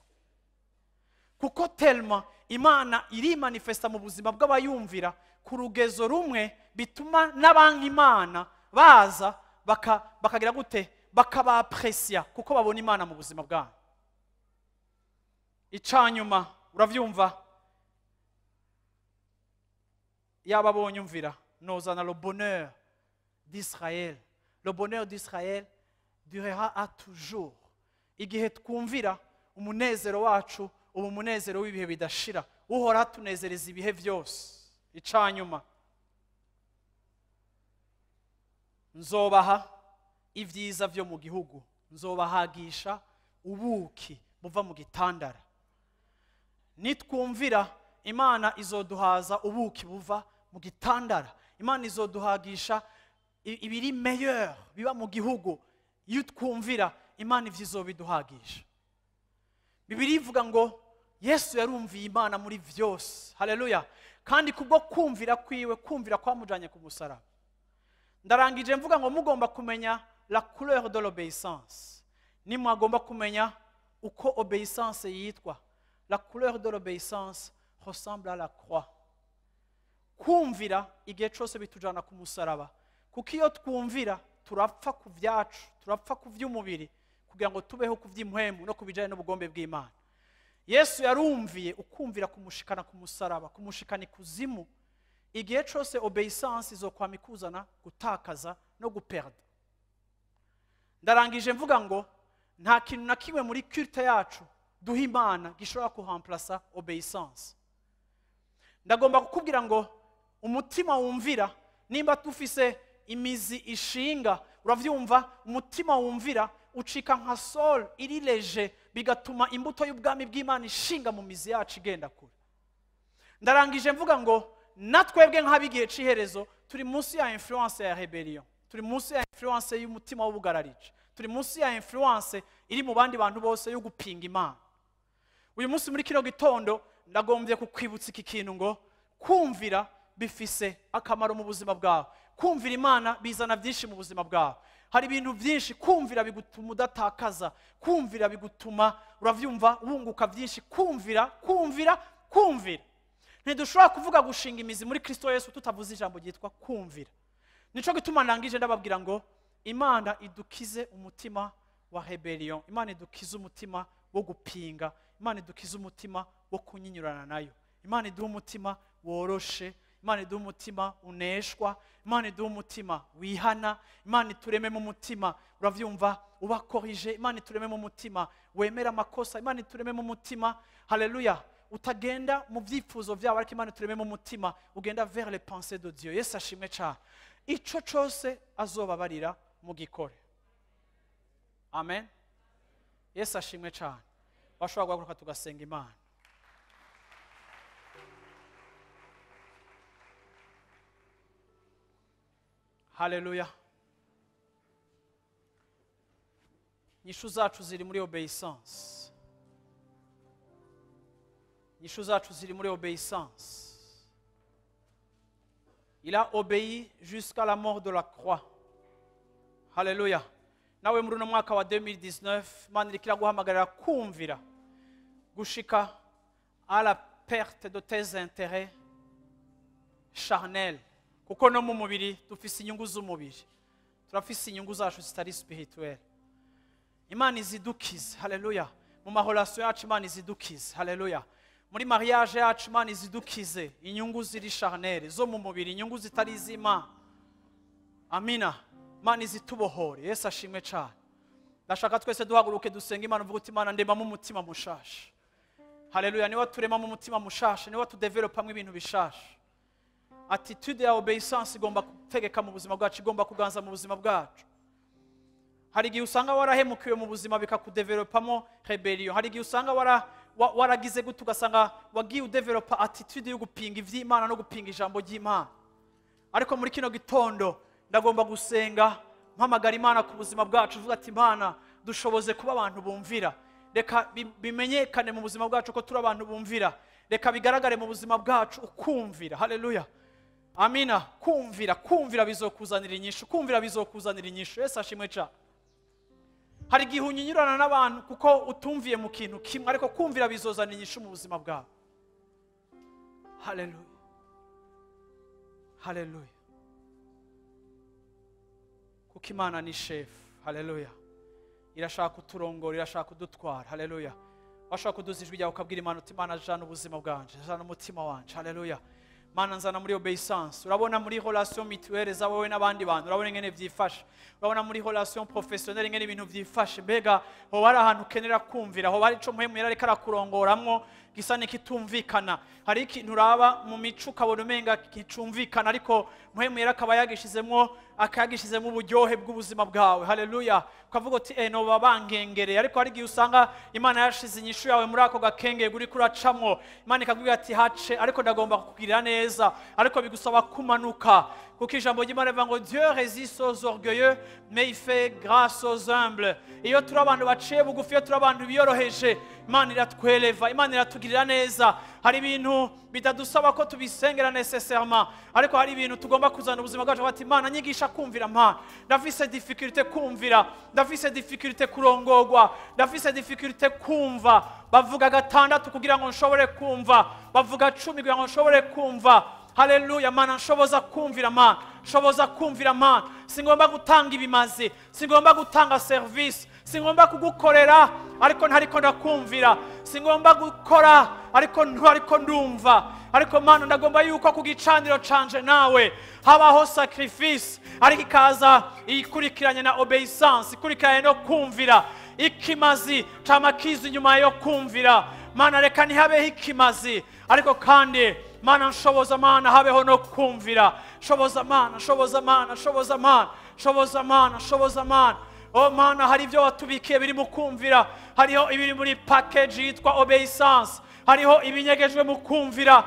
kuko tellement Imana iri manifesta mu buzima bw'abayumvira ku rugezo rumwe bituma n'abanka Imana baza bakagira gute? Bakabapresia, kuko babona Imana mu buzima bwabo. Icanyuma uravyumva, yaba bonyumvira nozana le bonheur d'Israël. Le bonheur d'Israël durera à toujours. Igihe twumvira, umunezero wacu ubu munezero w'ibihe bidashira. Uhora tunezereza ibihe byose. Icanyuma, nzobaha ibyiza byo mu gihugu, nzobahagisha ubuki buva mu gitandara. Nitwumvira, Imana izoduhaza ubuki buva mu gitandara. Imana izoduhagisha ibiri meilleur biba mu gihugu. Iyo twumvira Imana, ivyo izobiduhagisha. Bibiliya ivuga ngo Yesu yarumviye Imana muri vyose. Haleluya! Kandi kubwo kumvira kwiwe, kumvira kwamujanye ku musaraba. Ndarangije mvuga ngo mugomba kumenya la couleur de l'obéissance. Nimwagomba kumenya uko obéissance yitwa. La couleur de l'obéissance ressemble à la croix. Kumvira igihe cyose bitujana ku musaraba, kuko iyo twumvira turapfa ku byacu, turapfa ku by'umubiri, kugira ngo tubeho ku by'impwemu no ku bijyanye n'ubugombe bw'Imana. Yesu yarumviye, ukumvira kumushikana ku musaraba, kumushikana ikuzimu. Igihe cyose obéissance izokwama ikuzana gutakaza no guperda. Ndarangije mvuga ngo nta kintu na kimwe muri culte yacu duha Imana gishobora kuhamplasa obéissance. Ndagomba kukubwira ngo umutima wumvira, nimba tufise imizi ishinga, uravyumva, umutima wumvira ucika nka sol iri léger, bigatuma imbuto y'ubwami bw'Imana ishinga mu mizi yacu, igenda kure. Ndarangije mvuga ngo natwebwe nk'abigihe c'iherezo turi munsi ya influence ya rébellion, turi munsi ya influence y'umutima w'ubugararije, turi munsi ya influence iri mu bandi bantu bose yo gupinga Imana. Uyu munsi muri kino gitondo ndagombye kukwibutsa iki kintu, ngo kumvira bifise akamaro mu buzima bwawe. Kumvira Imana bizana byinshi mu buzima bwawe. Hari ibintu byinshi. Kumvira bigutuma udatakaza, kumvira bigutuma, uravyumva, wunguka byinshi. Kumvira, kumvira, kumvira. Ntidushobora kuvuga gushinga imizi muri Kristo Yesu tutavuze ijambo ryitwa kumvira. Nico gituma ndangije ndababwira ngo Imana idukize umutima wa rébellion, Imana idukize umutima wo gupinga, Imana idukize umutima wo kunyinyurana nayo. Imana iduhe umutima woroshe, Imana iduhe umutima uneshwa, Imana iduhe umutima wihana, Imana iturememo umutima, uravyumva, uba corrigé, Imana iturememo umutima wemera amakosa, Imana iturememo umutima, haleluya, utagenda mu byifuzo byabo, ariko Imana iturememo umutima ugenda vers les pensées de Dieu. Yesu ashimwe cyane. Ico cose azobabarira mugikore. Amen. Yesu ashimwe cyane. Bashobora guhaguruka tugasenga Imana. Haleluya! Inyishu zacu ziri muri obéissance. Inyishu zacu ziri muri obéissance. Il a obéi jusqu'à la mort de la croix. Haleluya! Nawe muri uno mwaka wa 2019, Imana iriko iraguhamagarira kumvira gushika à la perte de tes intérêts charnels, kuko no mu mubiri dufise inyungu z'umubiri, turafise inyungu zacu zitari spirituel. Imana izidukize. Haleluya! Mu ma relations yacu Imana izidukize. Haleluya! Muri mariage yacu Imana izidukize inyungu ziri charnel, zo mu mubiri, inyungu zitari iz'Imana. Amina. Imana izitubohore. Yesu ashimwe cyane. Ndashaka twese duhaguruke dusenga Imana, uvuga uti: "Imana, ndemamo umutima mushasha." Haleluya! Niwe turemamo umutima mushasha, niwe tudevelopamwo ibintu bishasha. Attitude ya obéissance igomba gutegeka mu buzima bwacu, igomba kuganza mu buzima bwacu. Hari igihe usanga warahemukiwe mu buzima, bikakudevelopamo rébellion. Hari igihe usanga waragize gute, ugasanga wagiye udevelopa attitude yo gupinga ivy'Imana no gupinga ijambo ry'Imana. Ariko muri kino gitondo ndagomba gusenga mpamagara Imana ku buzima bwacu, uvuga ati: "Imana, dushoboze kuba abantu bumvira. Reka bimenyekane mu buzima bwacu ko turi abantu bumvira. Reka bigaragare mu buzima bwacu ukumvira." Haleluya! Amina. Kumvira, kumvira bizokuzanira inyishu, kumvira bizokuzanira inyishu. Yesu ashimwe cyane. Hari igihe unyinyurana n'abantu kuko utumviye mu kintu kimwe, ariko kumvira bizozana inyishu mu buzima bwawe. Haleluya, haleluya. Kuko Imana ni chef. Haleluya. Irashaka kuturongora, irashaka kudutwara. Haleluya. Washaka kuduza ijwi ryawe ukabwira Imana uti: Imana, jana ubuzima bwanje, jana umutima wanje. Haleluya. Mana, nzana muri obéissance. Urabona muri relation mutuelle za wowe n'abandi bantu, urabona ingene vyifashe, urabona muri relation professionnelle ingene ibintu vyifashe. Mbega hoba hari ahantu ukenera kumvira? Hoba hari ico Mpwemu Yera ariko arakurongoramwo gisa n'ikitumvikana? Hari ikintu uraba mu mico ukabona umenga kicumvikana, ariko Mpwemu Yera akaba yagishizemwo, akagishizemo uburyohe bw'ubuzima bwawe. Haleluya. Ukavuga uti: "Noba bangengereye." Ariko hari igihe usanga Imana yashize inyishu yawe muri ako gakengeri uriko uracamwo. Imana ikakubwira ati: "Hace, ariko ndagomba kukugirira neza." Ariko bigusaba kumanuka, kuko ijambo ry'Imana rivuga ngo: "Dieu résiste aux orgueilleux, mais il fait grâce aux humbles." Iyo turi abantu baciye bugufi, iyo turi abantu biyoroheje, Imana iratweleva, Imana iratugirira neza. Hari ibintu bitadusaba ko tubisengera nécessairement, ariko hari ibintu tugomba kuzana ubuzima bwacu bati: "Imana, nyigisha kumvira. Mana, ndafise difficulté kumvira, ndafise difficulté kurongorwa, ndafise difficulté kumva. Bavuga gatandatu kugira ngo nshobore kumva, bavuga 10 kugira ngo nshobore kumva." Haleluya. Mana, nshoboza kumvira. Mana, nshoboza kumvira. Mana, singomba gutanga ibimazi, singomba gutanga service, singomba kugukorera ariko ntariko ndakumvira, singomba gukora ariko ntariko ndumva. Ariko Mana, ndagomba yuko ku gicaniro canje nawe habaho sacrifice, ariko ikaza ikurikiranye na obéissance, ikurikiranye no kumvira. Ikimazi cama kiza inyuma yo kumvira. Mana, reka ntihabeho ikimazi, ariko kandi Mana, nshoboza. Mana, habeho no kumvira. Shoboza Mana, shoboza Mana, shoboza Mana, shoboza Mana, shoboza Mana. Oh Mana, hari ibyo watubikiye biri mu kumvira, hariho ibiri muri package yitwa obéissance, hariho ibinyegejwe mu kumvira.